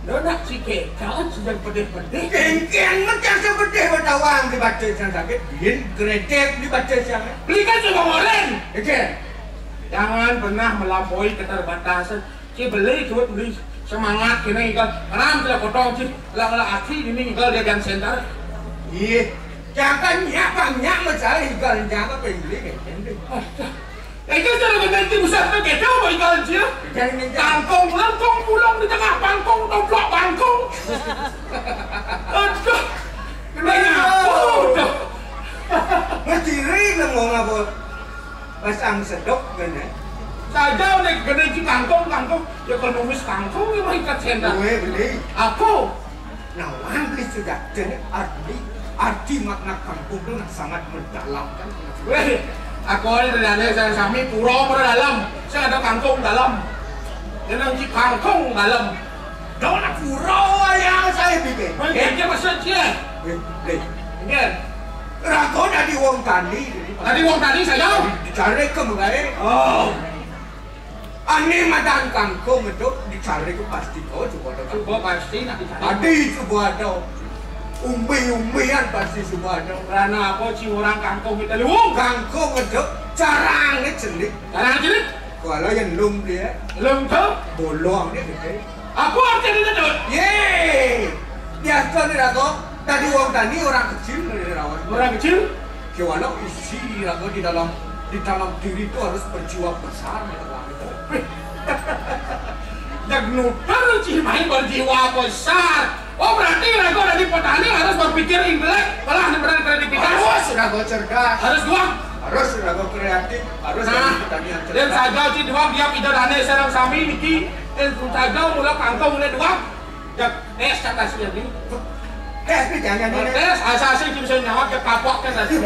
lo nak sikit, jangan sedang pedih-pedih. Kengkeng macam sedang pedih, bertawang di baca yang sakit. Yin, geredek di baca yang. Belikan juga orang. Oke. Jangan pernah melampaui keterbatasan. Ci beli cuy, beli semangat kini igal. Ram telah potong ci, lah lah aci ini igal dia dan center. Iya. Jangan nyak banyak mencari igal, jangan pengen beli kayak gitu. Itu cara berhenti besar tu kita apa igal ci. Jangan minta. Kangkung, langkung, pulang di tengah pangkung, toplok pangkung. Aduh. Kena apa? Aduh. Mesti ring ngomong apa? Pasang sedok kena. Saja udah gede ci kangkung, kangkung. Ya kalau numis kangkung ya mau ikat sendal. Gue beli. Aku. Nah, wan beli sudah jenis arti, arti makna kangkung tu nak sangat mendalam kan. Weh, aku ni dari aneh saya sami pura pada dalam. Saya ada kangkung dalam. Dia nang ci kangkung dalam. Dona pura wayang saya pikir. Nggih, nggih, maksud dia. Eh, eh. Nggih. Raga dadi wong tani. Dadi wong tani saya. Dicari ke mengae. Oh. Ane madang kangkung itu dicari ke pasti kau coba ada. Coba pasti nak dicari. Adi coba ada. Umbi-umbian pasti coba ada. Karena apa sih orang kangkung kita luwung? Kangkung itu carang ni celik. Carang celik? Kalau yang lum dia. Lum tu? Bolong dia gitu. Apa artinya itu? Ye. Biasa ni raga. Tadi orang tani orang kecil dari rawan. Orang kecil? Kewala isi raga di dalam di dalam diri itu harus berjiwa besar. Yang nutur cih main berjiwa besar. Oh, berarti raga dari petani harus berpikir intelek, malah benar kreativitas. Harus raga cerdas. Harus dua. Harus raga kreatif. Harus nah, dari petani yang cerdas. Dan saja cih dua dia pida dane sareng sami niki. Dan saja mula kangkung mulai dua. Jak tes cak tasnya ni. Tes ni jangan ni. Tes asal sih bisa nyawab ke kapok ke tadi.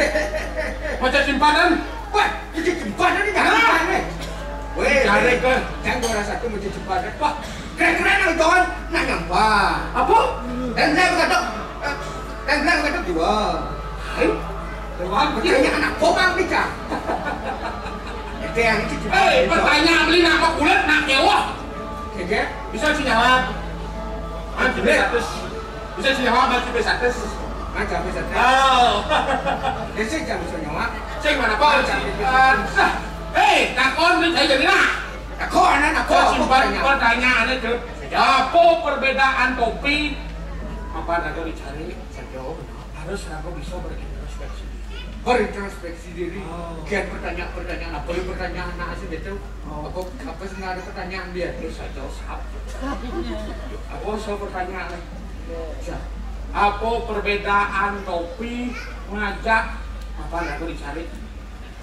Macam simpanan. Wah, jadi simpanan ni jangan ni. Weh, cari ke. Jangan gua rasa tu macam simpanan. Wah, keren-keren yang tuan nak nyampa. Apa? Dan dia kata, dan dia kata dua. Hai, tuan, pertanyaan anak kobang ni cak. Itu yang itu. Eh, pertanyaan beli nak kulit nak nyawa. Bisa sih nyawab. Anti satus. Bisa sih nyawab anti satus. Anti satus. Oh. Bisa jam bisa nyawab. Cek mana apa? Eh, takon ni saya jadi nak. Takon, takon. Simpan pertanyaan itu. Apa perbedaan topi? Apa nak dicari? Saya jawab. Harus aku bisa berintrospeksi diri. Berintrospeksi diri. Oh. Kian pertanyaan-pertanyaan apa yang pertanyaan nak sih betul? Oh. Apa apa sih ada pertanyaan dia? Terus saya jawab. Apa saya pertanyaan? Ya. Apa perbedaan topi ngajak apa aku dicari?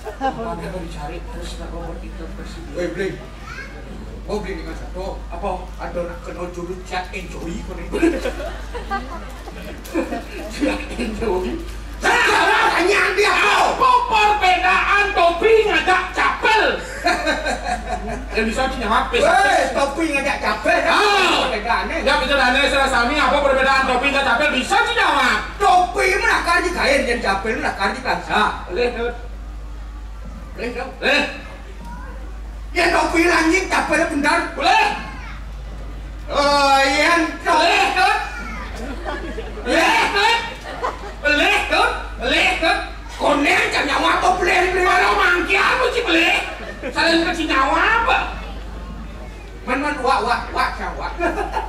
Apa aku dicari terus aku berintrospeksi diri. Weh, Bling. Oh, beli dengan satu. Apa? Ada nak kena jurus cak enjoy kau ni. Cak enjoy. Salah tanya dia. Apa perbedaan topi ngajak capel? Eh, bisa cina habis. Weh, topi ngajak capel. Ah. Perbedaan ni. Ya, bisa dane salah sami apa perbedaan topi ngajak capel bisa cina. Topi melakar di kain dan capel melakar di kaca. Boleh tu. Boleh tu. Boleh. Yang topi langit capel bentar. Boleh. Oh, yang topi. Boleh tu. Boleh tu. Boleh tu. Boleh tu. Konen kan nyawa apa boleh boleh. Kalau mangki apa sih boleh? Saling kasih nyawa apa? Man man wak wak wak cang wak.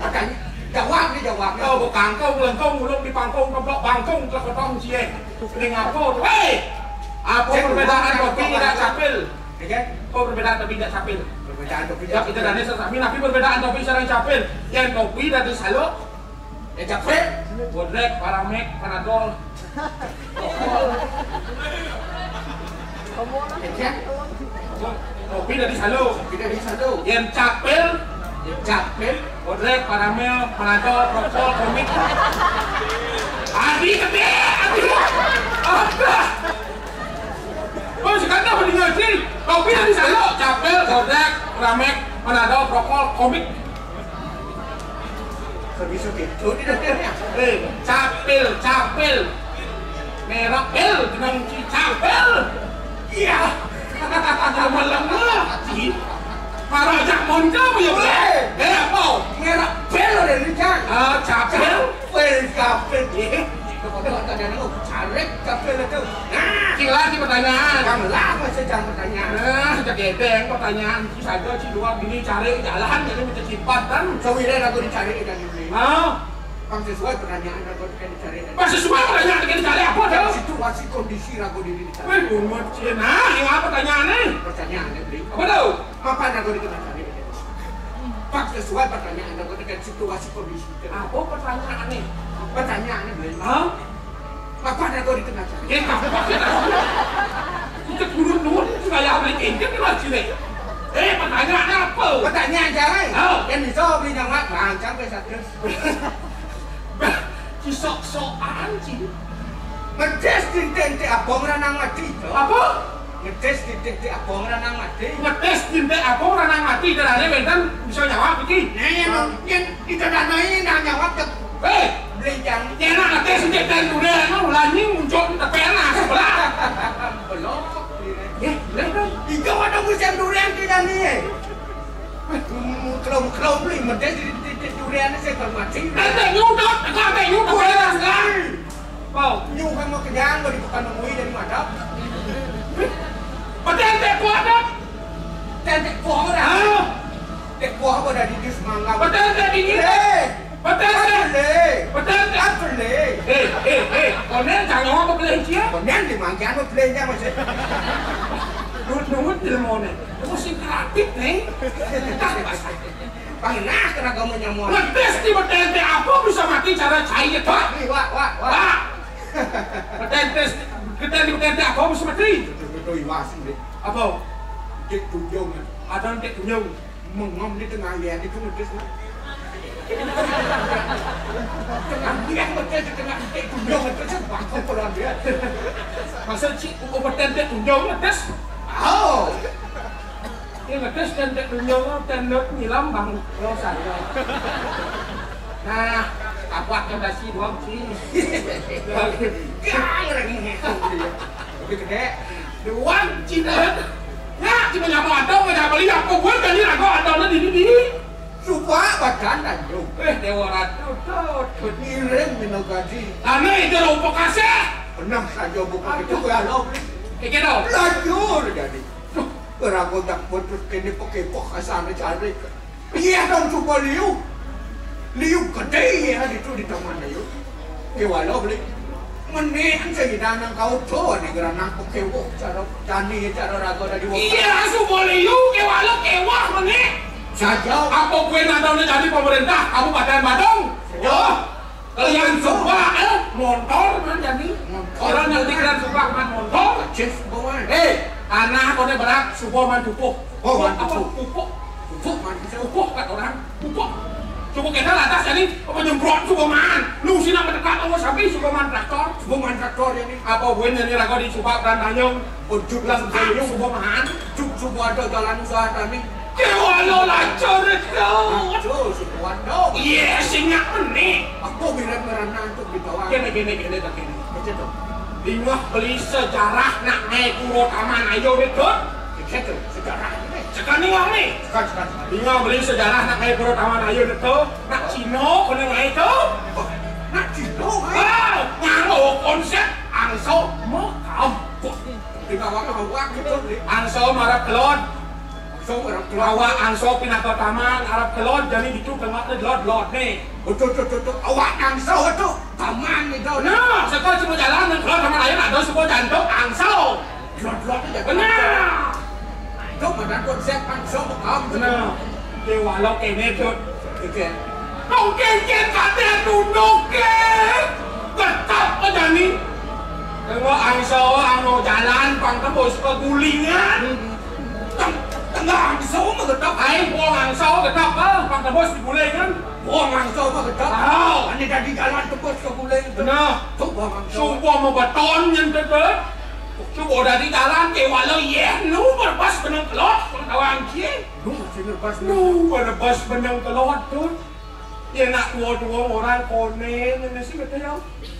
Makanya jawab ni jawab ni. Oh, bekangkung lengkung ulung di pangkung keblok bangkung telah kotong cie. Ini ngapo tu? Hei! Apa perbedaan topi ngajak capil? Ya kan? Apa perbedaan topi ngajak capil? Perbedaan topi. Ya, kita dane sesami, tapi perbedaan topi sareng capil. Yang topi dari saluk, ya capil. Bodrek, paramek, panadol. Ya kan? Topi dari saluk. Topi dari saluk. Yang capil. Yang capil. Bodrek, paramek, panadol, propol, komik. Adi gede, adi. Apa? Oh, sekarang apa tinggal sih? Kopi yang bisa lo, capil, kodak, ramek, panadol, prokol, komik. Kok bisa gitu nih dapilnya? Eh, capil, capil. Merah pil, jeneng ci capil. Iya. Melengah, ci. Para jak monco apa ya, Bro? Eh, apa? Merah pil udah nih, Cang. Ah, capil. Weh, kabeh iki. Kok tadi ana caleg kabeh lho. Nah, sing lagi pertanyaan. Kang lah masih jam pertanyaan. Nah, cek gedeng pertanyaan. Saja si dua bini cari jalan jadi mencet sifat kan. Sewire aku dicari dan ini. Ah, Kang sesuai pertanyaan aku kan dicari. Pas sesuai pertanyaan kan dicari apa tuh? Situasi kondisi ragu diri dicari. Weh, umat cina. Nah, yang apa pertanyaannya? Pertanyaannya, Bli. Apa tuh? Apa ragu diri dicari? Pas sesuai pertanyaan aku dengan situasi kondisi. Apa pertanyaannya? Pertanyaannya, Bli. Hah? Apa ragu di tengah jalan? Eh, apa? Kita turun-turun, kayak beli kengkek di masjid, eh. Eh, pertanyaannya apa? Pertanyaan jalan. Oh. Yang bisa beli nyawa, lancang ke satu. Cisok-sokan, Ci. Medes tinten te abang ranang mati, to. Apa? Ngetis titik di abong ranang mati. Ngetis titik abong ranang mati, darane wenten bisa nyawab iki. Nah, yen, yen ida dana ini nah nyawab tek. Hei, beli jang. Yen nak ngetis titik dan duren, lani muncul di tepen nah sebelah. Belok. Nggih, lha kan. Ijo ana musim duren di dani. Kelom-kelom beli medes di titik duren saya mati. Ente nyudut, ente nyudut. Apa? Nyuh sama kenyang, mau dibuka nemui dari madap. Betul, ente kuat, Dok? Ente kuat, Dok? Hah? Ente kuat, Dok, dari dus mangga. Betul, ente dingin? Eh! Betul, ente? Apa le? Betul, ente? Apa le? Eh, eh, eh, konen jangan apa belanja? Konen di mangkian apa belanja, Mas? Nut-nut di lemone. Kamu sing kreatif, nih. Pangin ah, kena kamu nyamuk. Ngetes di betente apa bisa mati cara cai ya, Pak? Wah, wah, wah. Pak. Betente, betente, betente apa bisa mati? Betul-betul iwas ini. Apa? Dik tunjung. Ada dik tunjung. Mengom di tengah liat itu ngetes, Pak. Tengah liat ngetes, di tengah dik tunjung ngetes, bangkok kalau dia. Masa cik, ukur betente tunjung ngetes? Oh. Iya, ngetes dan tek dunia lo, dan lo nyilam bang, lo saya. Nah, apa yang dasi doang sih? Kang, orang ini. Lebih gede. Doang, Cina. Nah, cuma nyapa ada, nggak nyapa lihat. Kok gue tadi ragu ada di sini? Suka badan lanjut. Eh, Dewa Ratu, tuh, tuh. Ngirim minogadi. Karena itu rumput kasih. Benar saja buku itu, ya, lo. Iki dong. Lanjut jadi. Ora kotak putus kene pekepok asane cari. Iya dong coba liu. Liu gede ya itu di taman liu. Kewalo beli. Mending sing danang kau tuh nih geranang pekepok cara tani cara rago dari wong. Iya, coba liu kewalo kewah meneh. Saja. Apa gue nadone jadi pemerintah Kabupaten Badung? Yo. Kalian suba, eh, montor man jadi. Montor. Orang yang pikiran suba man montor. Cek suba man. Eh, tanah kone berat, suba man pupuk. Oh, man apa? Pupuk. Pupuk. Pupuk man bisa. Pupuk kan orang. Pupuk. Suba kita lantas jadi apa nyemprot suba man. Lu sih nak mendekat sama sapi suba man traktor. Suba man traktor ini. Apa gue nyanyi lagu di suba dan tanyong. Ujug lan sayung. Suba man. Cuk suba ada jalan usaha tani. Kewalo lacur itu. Lacur, sukuan dong. Iya, sing nggak meneh. Aku bilang merana untuk di bawah. Gini, gini, gini, tak gini. Kecil dong. Bingah beli sejarah nak naik kuro taman ayo, Dut. Kecil tuh, sejarah ini. Sekarang nih, Wang, nih. Sekarang, sekarang, sekarang. Bingah beli sejarah nak naik kuro taman ayo, Dut. Nak Cino, kena naik tuh. Oh, nak Cino, eh? Ah, nganggo konsep angso mokam. Di bawah kawak gitu, nih. Angso marap kelon. Angso marap kelon. Awak angso pinaka taman, arap kelon, jadi gitu tengok nih, lod, lod, nih. Betul, betul, betul, betul. Awak angso itu taman gitu. Nah, sekarang semua jalan, nang kelon taman ayo, ada semua jantung angso. Lod, lod, itu. Benar. Itu mana konsep angso, paham gitu. Benar. Oke, walau kene, Dut. Oke. Tong kengken kate tunduk ke. Tetap aja nih. Tengok angso anu jalan pang tembus pegulingan. Teng-, tengah angso mah tetap. Aing buang angso tetap, ah, pang tembus pegulingan. Buang angso mah tetap. Tahu. Ini dari jalan tembus pegulingan. Benar. Tuh buang angso. Subuh mau beton yang tetap. Subuh dari jalan ke walau, iya, nu berpas benang kelot, pengetahuan cie. Nu masih berpas. Nu berpas benang kelot tuh. Ya nak tua-tua orang kone, ini sih betul ya.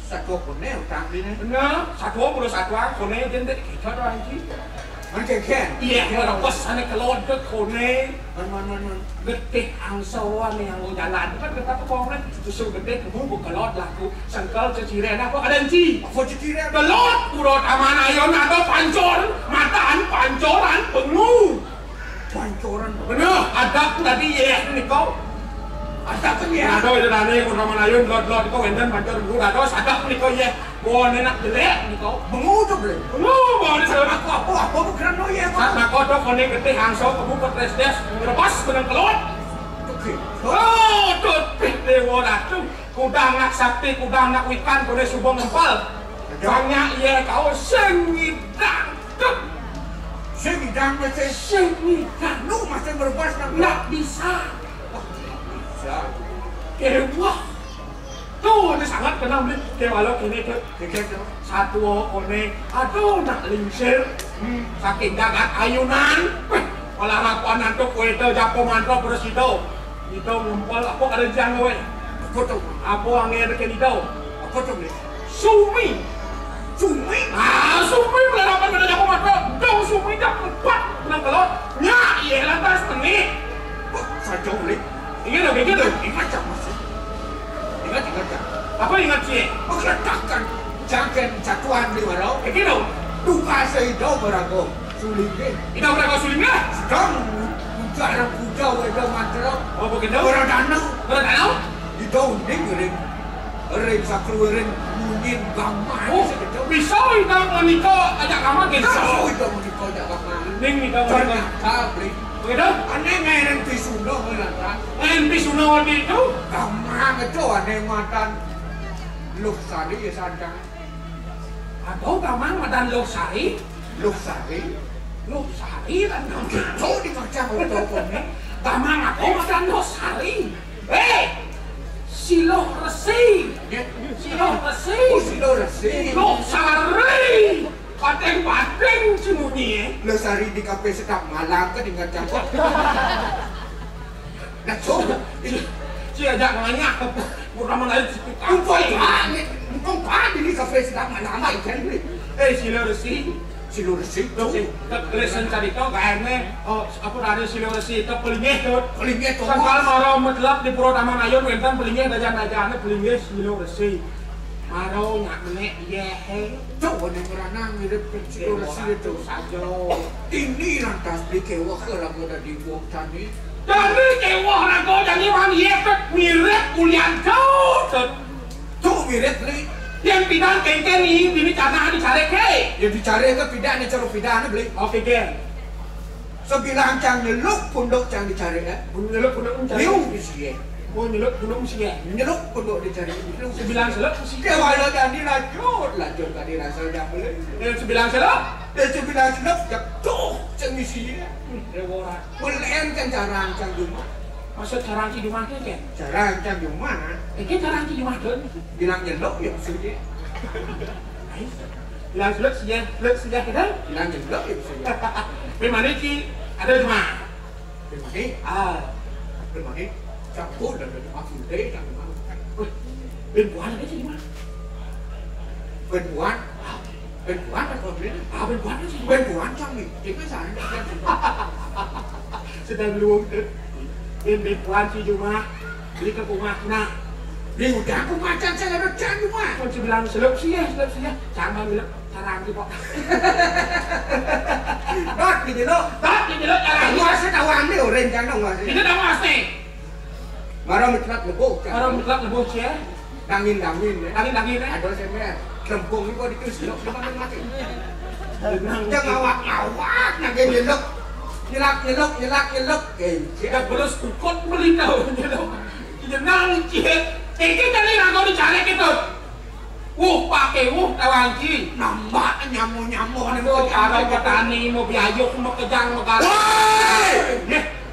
Satu kone utang ini. Benar, satu puluh satu kone, jadi kita tuh anjing. Mana kengken? Iya, mana pas sana kelot ke kone. Man, man, man, man. Getih angso ane yang jalan. Kan kita tuh kone, susu getih, nunggu kelot laku. Sengkel ceciren apa? Ada enci. Apa ceciren? Kelot, pura taman ayon ada pancor, matan pancoran, bengu. Pancoran. Bener, ada tadi ya, nih kau. Ada kan ya? Ada, itu tadi, pura taman ayon, kelot, kelot, itu wenten pancor, bengu, ada, ada nih kau ya. Wah, enak jelek nih kau. Bengu tuh, Bre. Bengu, mau di sana. Aku, aku, aku, aku keren lo ya, Bang. Saat nakodo kone getih angso, kebu, ketres, des, lepas, benang kelot. Oke. Oh, tuh, pih, dewa ratu. Kudang nak sakti, kudang nak wikan, kone subuh ngempal. Ada. Banyak ya kau sengidang. Tuh. Sengidang masih. Sengidang. Lu masih merebas nak. Nak bisa. Wah, bisa. Kewah. Tuh, ini sangat kenal nih. Kayak walau ini tuh. Satua oné, aduh, nak lingsir. Hmm, saking jagat ayunan. Wéh, malah rapuan antuk kowe téh japo mantra prasida. Ida ngempel apa kada jang kowe? Apa to? Apa angin dekat ida? Apa to, Bli? Sumi. Sumi? Ah, sumi malah rapuan kada japo mantra. Dong sumi jam empat nang kelot. Nya, iya lantas menit. Wah, saja, Bli. Ingat dong, ingat dong. Ingat, Cak, Mas. Ingat, ingat, Cak. Apa ingat, Cak? Maksud takkan, jangan jatuhan di warau. Ingat dong. Duka seida berago. Sulingé. Ida berago sulingé? Sedang puja, orang puja, weda mantra. Oh, begitu? Beradana. Beradana? Ida uning ring. Ring sakruring munyin gaman. Oh, segitu. Bisa ida menika ajak gaman, gitu? Bisa ida menika ajak gaman. Ning ida menika. Ternyata, Bli. Begitu? Ané ngeren pisuna, Bli, lantas. Ngeren pisuna waktu itu? Gaman itu ané matan. Luh Sari ya sandang. Atau gaman matan Luh Sari? Luh Sari? Luh Sari kan gaman. Itu di macam otokoné. Gaman atau matan Luh Sari? Hei! Siluh Resi. Ya. Siluh Resi. Oh, Siluh Resi. Luh Sari. Pating-pating si Muni, eh. Luh Sari di kafe sedap malam kan ingat cakap. Nah, coba. Si ajak nganyah. Kurang menarik si tukang. Empun pagi, empun pagi di kafe sedap malam, kan, Bli. Eh, Siluh Resi. Siluh Resi. Terus, eh, ke lesen carita, gaéné, oh, apa tadi Siluh Resi, itu pelinggih, tuh. Pelinggih, tuh. Sangkal mara metelap di Pura Taman Ayun, wénten pelinggih, dajan-dajané pelinggih Siluh Resi. Mara nyak menék, yéh, hé. Tuh, ini merana mirip Siluh Resi itu. Saja. Ini lantas Bli kéweh raga dadi wong tani. Dadi kéweh raga dadi wong yéh, Tut, mirip kulian, Tut. Tuh, mirip, Bli. Yén pidan kéngkén iki bini tanah dicarik, hé. Ya dicarik ke pidan, cara pidan, Bli. Oke, gén. Sebilang cang nyeluk punduk cang dicarik, ya. Nyeluk punduk dicarik. Liu di sini. Oh, nyeluk punduk sini. Nyeluk punduk dicarik. Sebilang seluk sini. Dia walau jadi lajur, lajur tadi rasa jambel. Eh, sebilang seluk. Dia sebilang seluk, jatuh cang di sini. Hmm, reworan. Melen cang carang cang jumah. Maksud carang cang jumah itu, Cang? Carang cang jumah. Eh, carang cang jumah itu. Bilang nyeluk ya maksudnya. Bilang seluk sih ya, seluk sih ya, gitu. Bilang nyeluk ya maksudnya. Di mana, Ci? Ada jumah. Di mana? Ah. Di mana? Campur dan ada jumah putih dan jumah. Wih, bin buan ada sih jumah. Bin buan? Ah. Bin buan apa beli? Ah, bin buan sih. Bin buan cang nih. Jadi saya sedang luwung tuh. Bin bin buan sih jumah. Beli ke rumah nah. Beli udah aku macan saya ada cang jumah. Kon sebilang seluk sih ya, seluk sih ya. Cang bang bilang carang sih kok. Dot di jelo. Dot di jelo carang. Aku rasa tahu ambil orang cang dong masih. Itu dong masih. Marang mutlak lebuh. Marang mutlak lebuh, Ci, ya. Dangin-dangin, ya. Dangin-dangin, ya. Ada semer. Lempung ni kok ditus, lok depan mati. Jangan awak-awak, nak dia nyelok. Nyelak, nyelok, nyelak, nyelok. Eh, dia belus ukut beli tahu, nyelok. Jenang, Ci. Tengke tadi nak kau dicari gitu. Wuh, pakai wuh, tawang, Ci. Nambah nyamu-nyamu ni. Mau cara petani, mau biayuk, mau kejang, mau garang. Woi! Nih.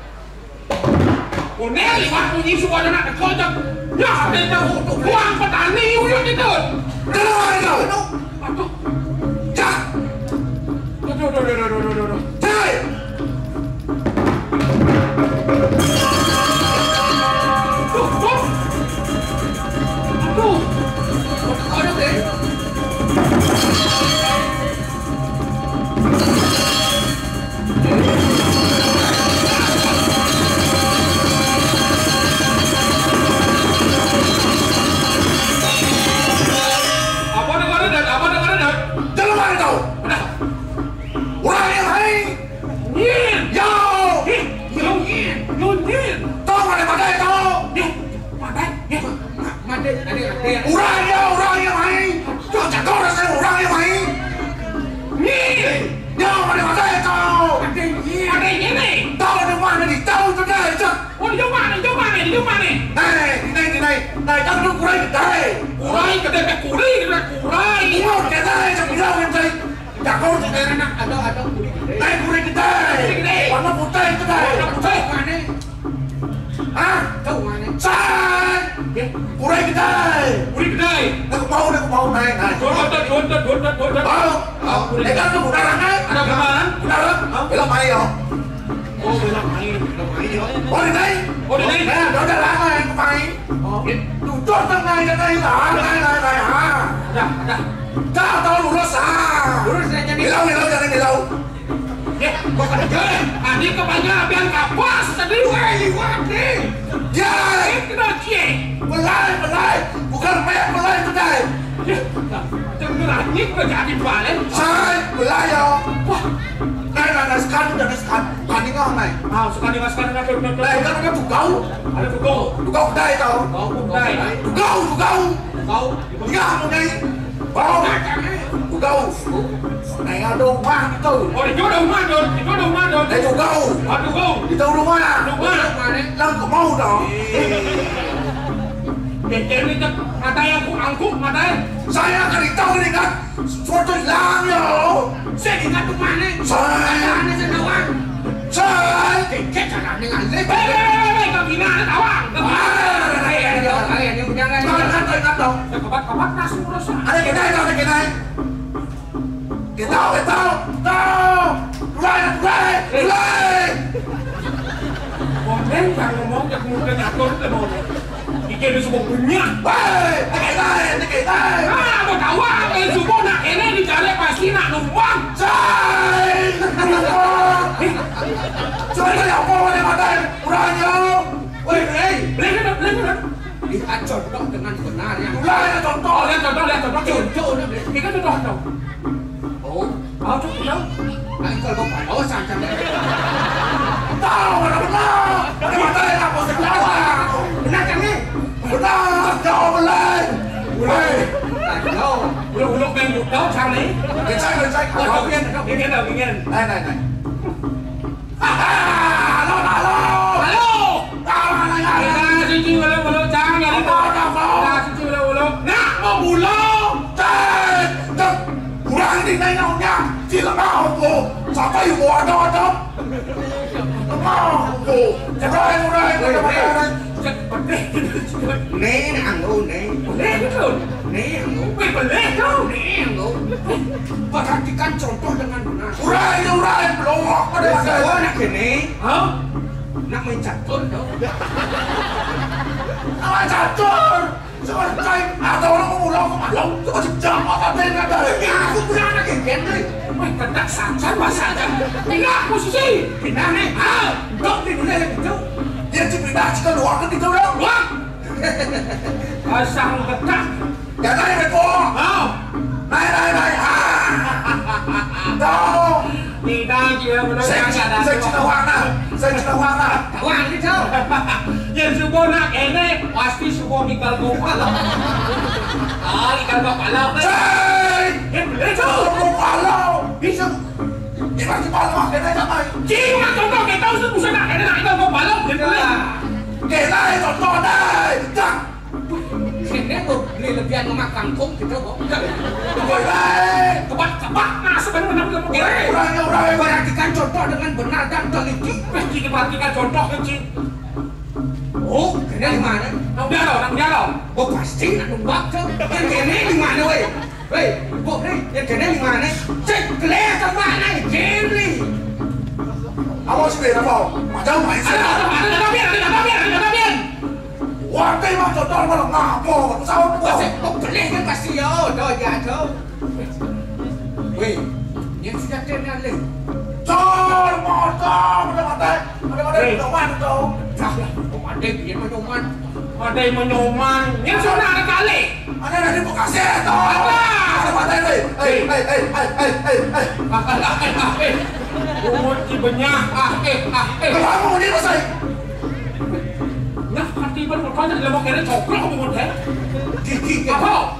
Koné liwat munyi suara nak teka, Cak. Ya, ada itu. Buang petani, uyut itu. Keluar itu. Aduh. Cak. Aduh, aduh, aduh, aduh, aduh, aduh. Cai. Aduh, aduh. Aduh. Aduh, deh. Apa negara dan apa negara dan? Jelema itu. Nah. Urang yang hai. Nyin. Yo. Nyin. Yo, nyin. Yo, nyin. Tong ada pada itu. Nyin. Mate, ya. Ma-, mate, ada, ada. Urang ya, urang ya, mai. Tuh, jago rasa urang ya, mai. Ni. Ya, mate, mate, kau. Mate, ni. Mate, ni, ni. Tahu di mana ni? Tahu tu dah, cak. Oh, di mana, di mana, di mana? Nai, nai, nai, nai. Nai, tahu tu kurai kedai. Kurai kedai, kurai, kurai. Kurai kedai, cak, bilang yang saya. Jago tu dari nak. Ada, ada kurai kedai. Nai, kurai kedai. Kurai kedai. Warna putih kedai. Warna putih. Mana? Hah? Tahu mana? Sai! Kurai kedai! Nggak mau, nggak mau, naik, naik. Tuntut, tuntut, tuntut, tuntut. Mau, mau. Ini kan tuh benar, naik. Ada benar? Benar. Mau. Belok, ayo. Oh, belok main, belok main, ya. Oh, di naik. Oh, di naik. Nah, udah, udah, naik, naik. Oh. Tuntut, naik, naik, naik. Ah, naik, naik, naik. Ah. Dah, dah. Dah, tahu lurus, ah. Lurus, naik, jadi. Belok, belok, jangan belok. Ya, kok kerja, eh? Tadi kebanyakan kapas, tadi, weh, liwat, nih. Ya. Ini kena cie. Belai, belai. Bukan mek, belai, belai. Ya, dengar, ini kena jadi balen. Sai, belai, ya. Wah. Naik, naik, naik, sekarang, udah, naik, sekarang. Tadi nggak naik. Ah, sekarang, sekarang, naik, naik, naik. Naik, kan ada tugau. Ada tugau. Tugau kedai, tau. Tugau kedai. Tugau, tugau. Tugau. Iya, mau naik. Bau. Udah, naik ada rumah gitu. Oh, itu ada rumah, Don. Itu ada rumah, Don. Itu kau. Aduh, kau. Itu rumah. Rumah. Lang ke mau dong. Jadi, mata aku angkuk, mata. Saya kan tahu ini kan. Suatu hilang ya. Saya ingat rumah nih. Saya. Ada, ada, saya tahu. Cai. Kecek cara dengan lip. Hei, hei, hei, hei, kau gimana, tawang? Kau gimana? Ah. Hei, hei, hei, hei, hei, jangan. Tahu, tahu, tahu, tahu. Kebat, kebat, langsung terus. Ada kita, ada kita. Kita, kita, tahu. Mulai, mulai, mulai. Konten yang ngomong, yang ngomong, yang ngomong. Iki wis wong banyak. Hei, teke tae, teke tae. Ah, mau tahu apa yang subuh nak ini dicari pasti nak numpang. Cai, numpang. Coba ya, apa yang ada? Kurangnya. Woi, hei. Boleh kan, boleh kan? Lihat contoh dengan benar ya. Mulai ada contoh. Oh, lihat contoh, lihat contoh. Contoh udah boleh. Kita contoh, contoh. Oh, oh, tuh, tahu. Nah, itu kalau mau, oh, santai. Tahu, mana benar? Ada mata yang apa, saya tahu. Benar kan, nih? Benar, jauh mulai. Mulai. Nah, jauh. Uluk-uluk main budal, cari. Gecek, gecek. Oh, bikin, bikin, bikin. Naik, naik, naik. Halo, halo. Halo. Halo, halo, halo. Nah, suci, halo, halo, cang, ya, halo, halo. Nah, suci, halo, halo. Nak mau pulang. Cek, cek. Kurang di naik naiknya. Cil mau, Bu. Siapa yang mau ada, ada? Mau, Bu. Cerai, cerai, cerai, cerai. Cek, pedih. Nih, nak anggo, nih. Pedih, betul. Nih, anggo. Wih, pedih, tuh. Nih, anggo. Perhatikan contoh dengan benar. Urai, urai, belum. Apa dia pakai? Oh, nak gini. Hah? Nak main catur, dong. Apa catur? Coba cai, ada orang mau pulang ke malam. Coba jejak apa tadi, nggak ada. Ya, aku punya anak yang gini. Wih, kedak sansan, Mas, aja. Pindah posisi. Pindah, nih. Ah, dok, di mana yang gitu? Ya, di pindah, jika luar kan gitu, dong. Wah. Asal kedak. Ya, naik, naik, po. Mau. Naik, naik, naik. Ah. Dong. Tidak, dia benar. Saya, saya cina warna. Saya cina warna. Wah, gitu. Ya, subuh nak ini, pasti subuh mikal gopal. Ah, ikal gopal. Cai. Ya, benar, tuh. Gopal. Bisa. Kita di Palembang, kita aja main. Cing, Mas, contoh, kita usah, usah nak, kita nak, kita mau balap, gitu, ya. Kita itu, contoh, dai. Cak. Sini, Bu, beli lebihan lemak kangkung, gitu, Bu. Woi, woi. Cepat, cepat, nah, sebenarnya, Bu. Woi, urai, urai. Perhatikan contoh dengan benar dan teliti. Wih, Cing, perhatikan contoh, Cing. Oh, kena di mana? Nang dia, nang dia. Oh, pasti nak numbak, tuh. Kan kena di mana, woi? Hei, kok ni? Yang kena di mana? Cek, kelihatan tak mana ni? Kena. Apa sih, Ben? Apa? Macam main sih. Ada kata, ada kata, Ben, ada kata, Ben, ada kata, Ben. Wah, teh, mah, contoh malah ngapa? Pesawat apa? Masih, kok boleh kan pasti, yo? Dah, ya, dah. Weh, yang sudah kena, leh. Cor, motor, ada mata, ada mata, hei. Pedoman, tau. Dah, dah, kok ada dia pedoman? Ada yang menyoman. Yang sudah ada kali. Ada dari Bekasi, tau. Apa? Ada mata, hei. Hei, hei, hei, hei, hei, hei. Umur di benyah, ah, eh, ah, eh. Kenapa mau dia, Mas, eh? Nah, katiban, rupanya dalam kena coplok, umur, eh. Gigi, apa?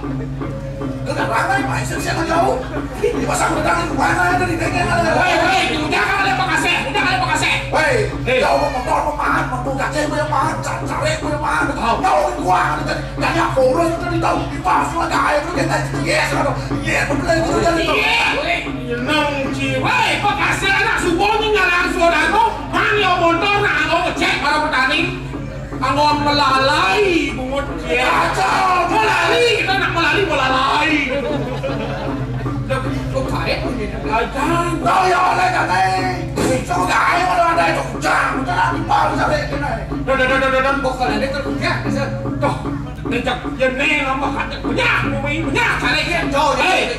Kena rangai, Pak, saya siapa jauh? Dipasang pedang di mana ada di bengkel ada. Woi, woi, udah kali Pak Kasih, udah kali Pak Kasih. Woi, hei. Jauh motor pemahan, motor kacang pemahan, cari pemahan. Oh. Tahu gua ada tadi, tanya kurus itu di tahu di pas lagi air itu kita yes, yes, betul itu jadi itu. Iya, woi. Nang ci, woi, Pak Kasih anak subuhnya nyalang suara tu, mana motor nak ngecek para petani. Anggon melalai, bungut. Ya, kacau. Melalai, kita nak melalai, melalai. Dah, kok karet punya? Ajan. Kau yang mana, Janai? Suruh gaya mana ada itu kujang. Kujang di bawah sampai kena. Dah, dah, dah, dah, dah, dah. Bukan ada terkujang, Sir. Tuh, kencang. Ya, ni lama kata kujang, bumi, kujang, karet dia. Jauh, jauh. Hei.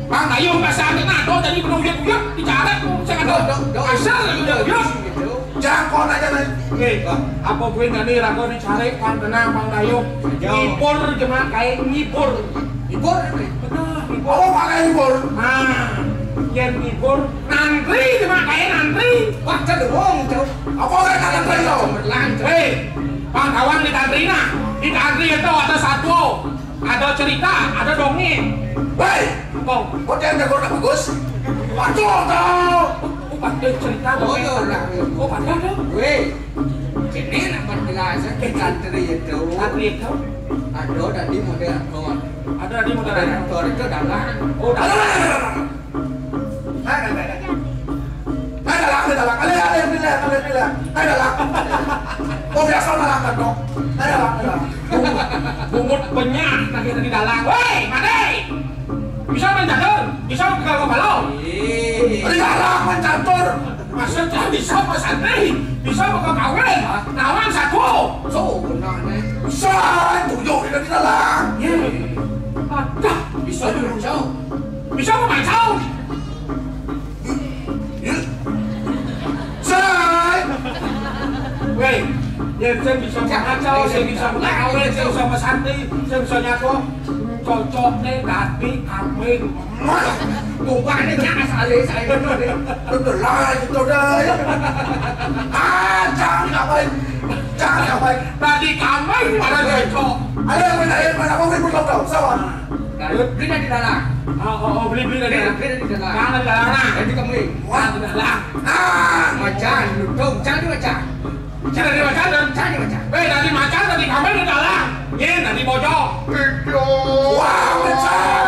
Bang Dayung pasal tu nak, tu tadi kena uyut-uyut, dicaret tu, saya kata. Dok, dok, dok. Asal uyut-uyut. Jangkon aja, Nay. Eh, apa gue nani raga dicaret, Bang, tenang, Bang Dayung. Jauh. Ngibur, jemak kayak ngibur. Ngibur, apa? Betul, ngibur. Apa pakai ngibur? Nah, yang ngibur, nantri, jemak kayak nantri. Wah, cenderung, jauh. Apa kayak nantri, jauh? Cemerlang, jauh. Eh, Bang, kawan di tantri, nah. Di tantri itu ada satu. Ada cerita, ada dongeng. Woi, Bang, kok dia jago nak bagus? Waduh, tau. Oh, ada cerita, oh, dongeng. Iya, lah. Oh, ada, ada. Weh, kene nak berjelas, eh, santri itu. Santri itu? Ada tadi moderator. Ada tadi moderator. Moderator itu dalang. Oh, dalang. Dalang. Hai, hai, hai, hai. Hai, dalang, hai, dalang. Alih, alih, pilih, alih, pilih. Hai, dalang. Oh, biasa dalang kan, dok. Hai, dalang, hai, dalang. Bungut banyak lagi tadi dalang. Hei, mati. Bisa main catur? Bisa pegang kepala? Ih. Tadi dalang main catur. Maksudnya bisa pesantren, bisa pegang kawin. Hah? Nawan satu. So, benar, nih. Bisa, tujuh kita di dalang. Iya. Ada. Bisa juga, bisa. Bisa memancau. Sai. Weh, yen sing bisa memancau, sing bisa mengawet, sing bisa mesanti, sing bisa nyato, cocokne dadi kambing. Bukannya jangan salah saya itu deh. Betul lah itu deh. Ah, jangan ngapain? Jangan ngapain? Dadi kambing pada cocok. Ayo, ayo, ayo, ayo, ayo, ayo, ayo, ayo, ayo, Nah, beli dari dalam. Oh, oh, oh, beli, beli dari dalam. Beli dari dalam. Jangan dari dalam, nah. Jadi kami. Wah, dari dalam. Ah, macan, lutung, jangan dimacan. Jangan dimacan, dan jangan dimacan. Eh, dari macan, dari kami dari dalam. Ye, dari bojong. Wah, macan.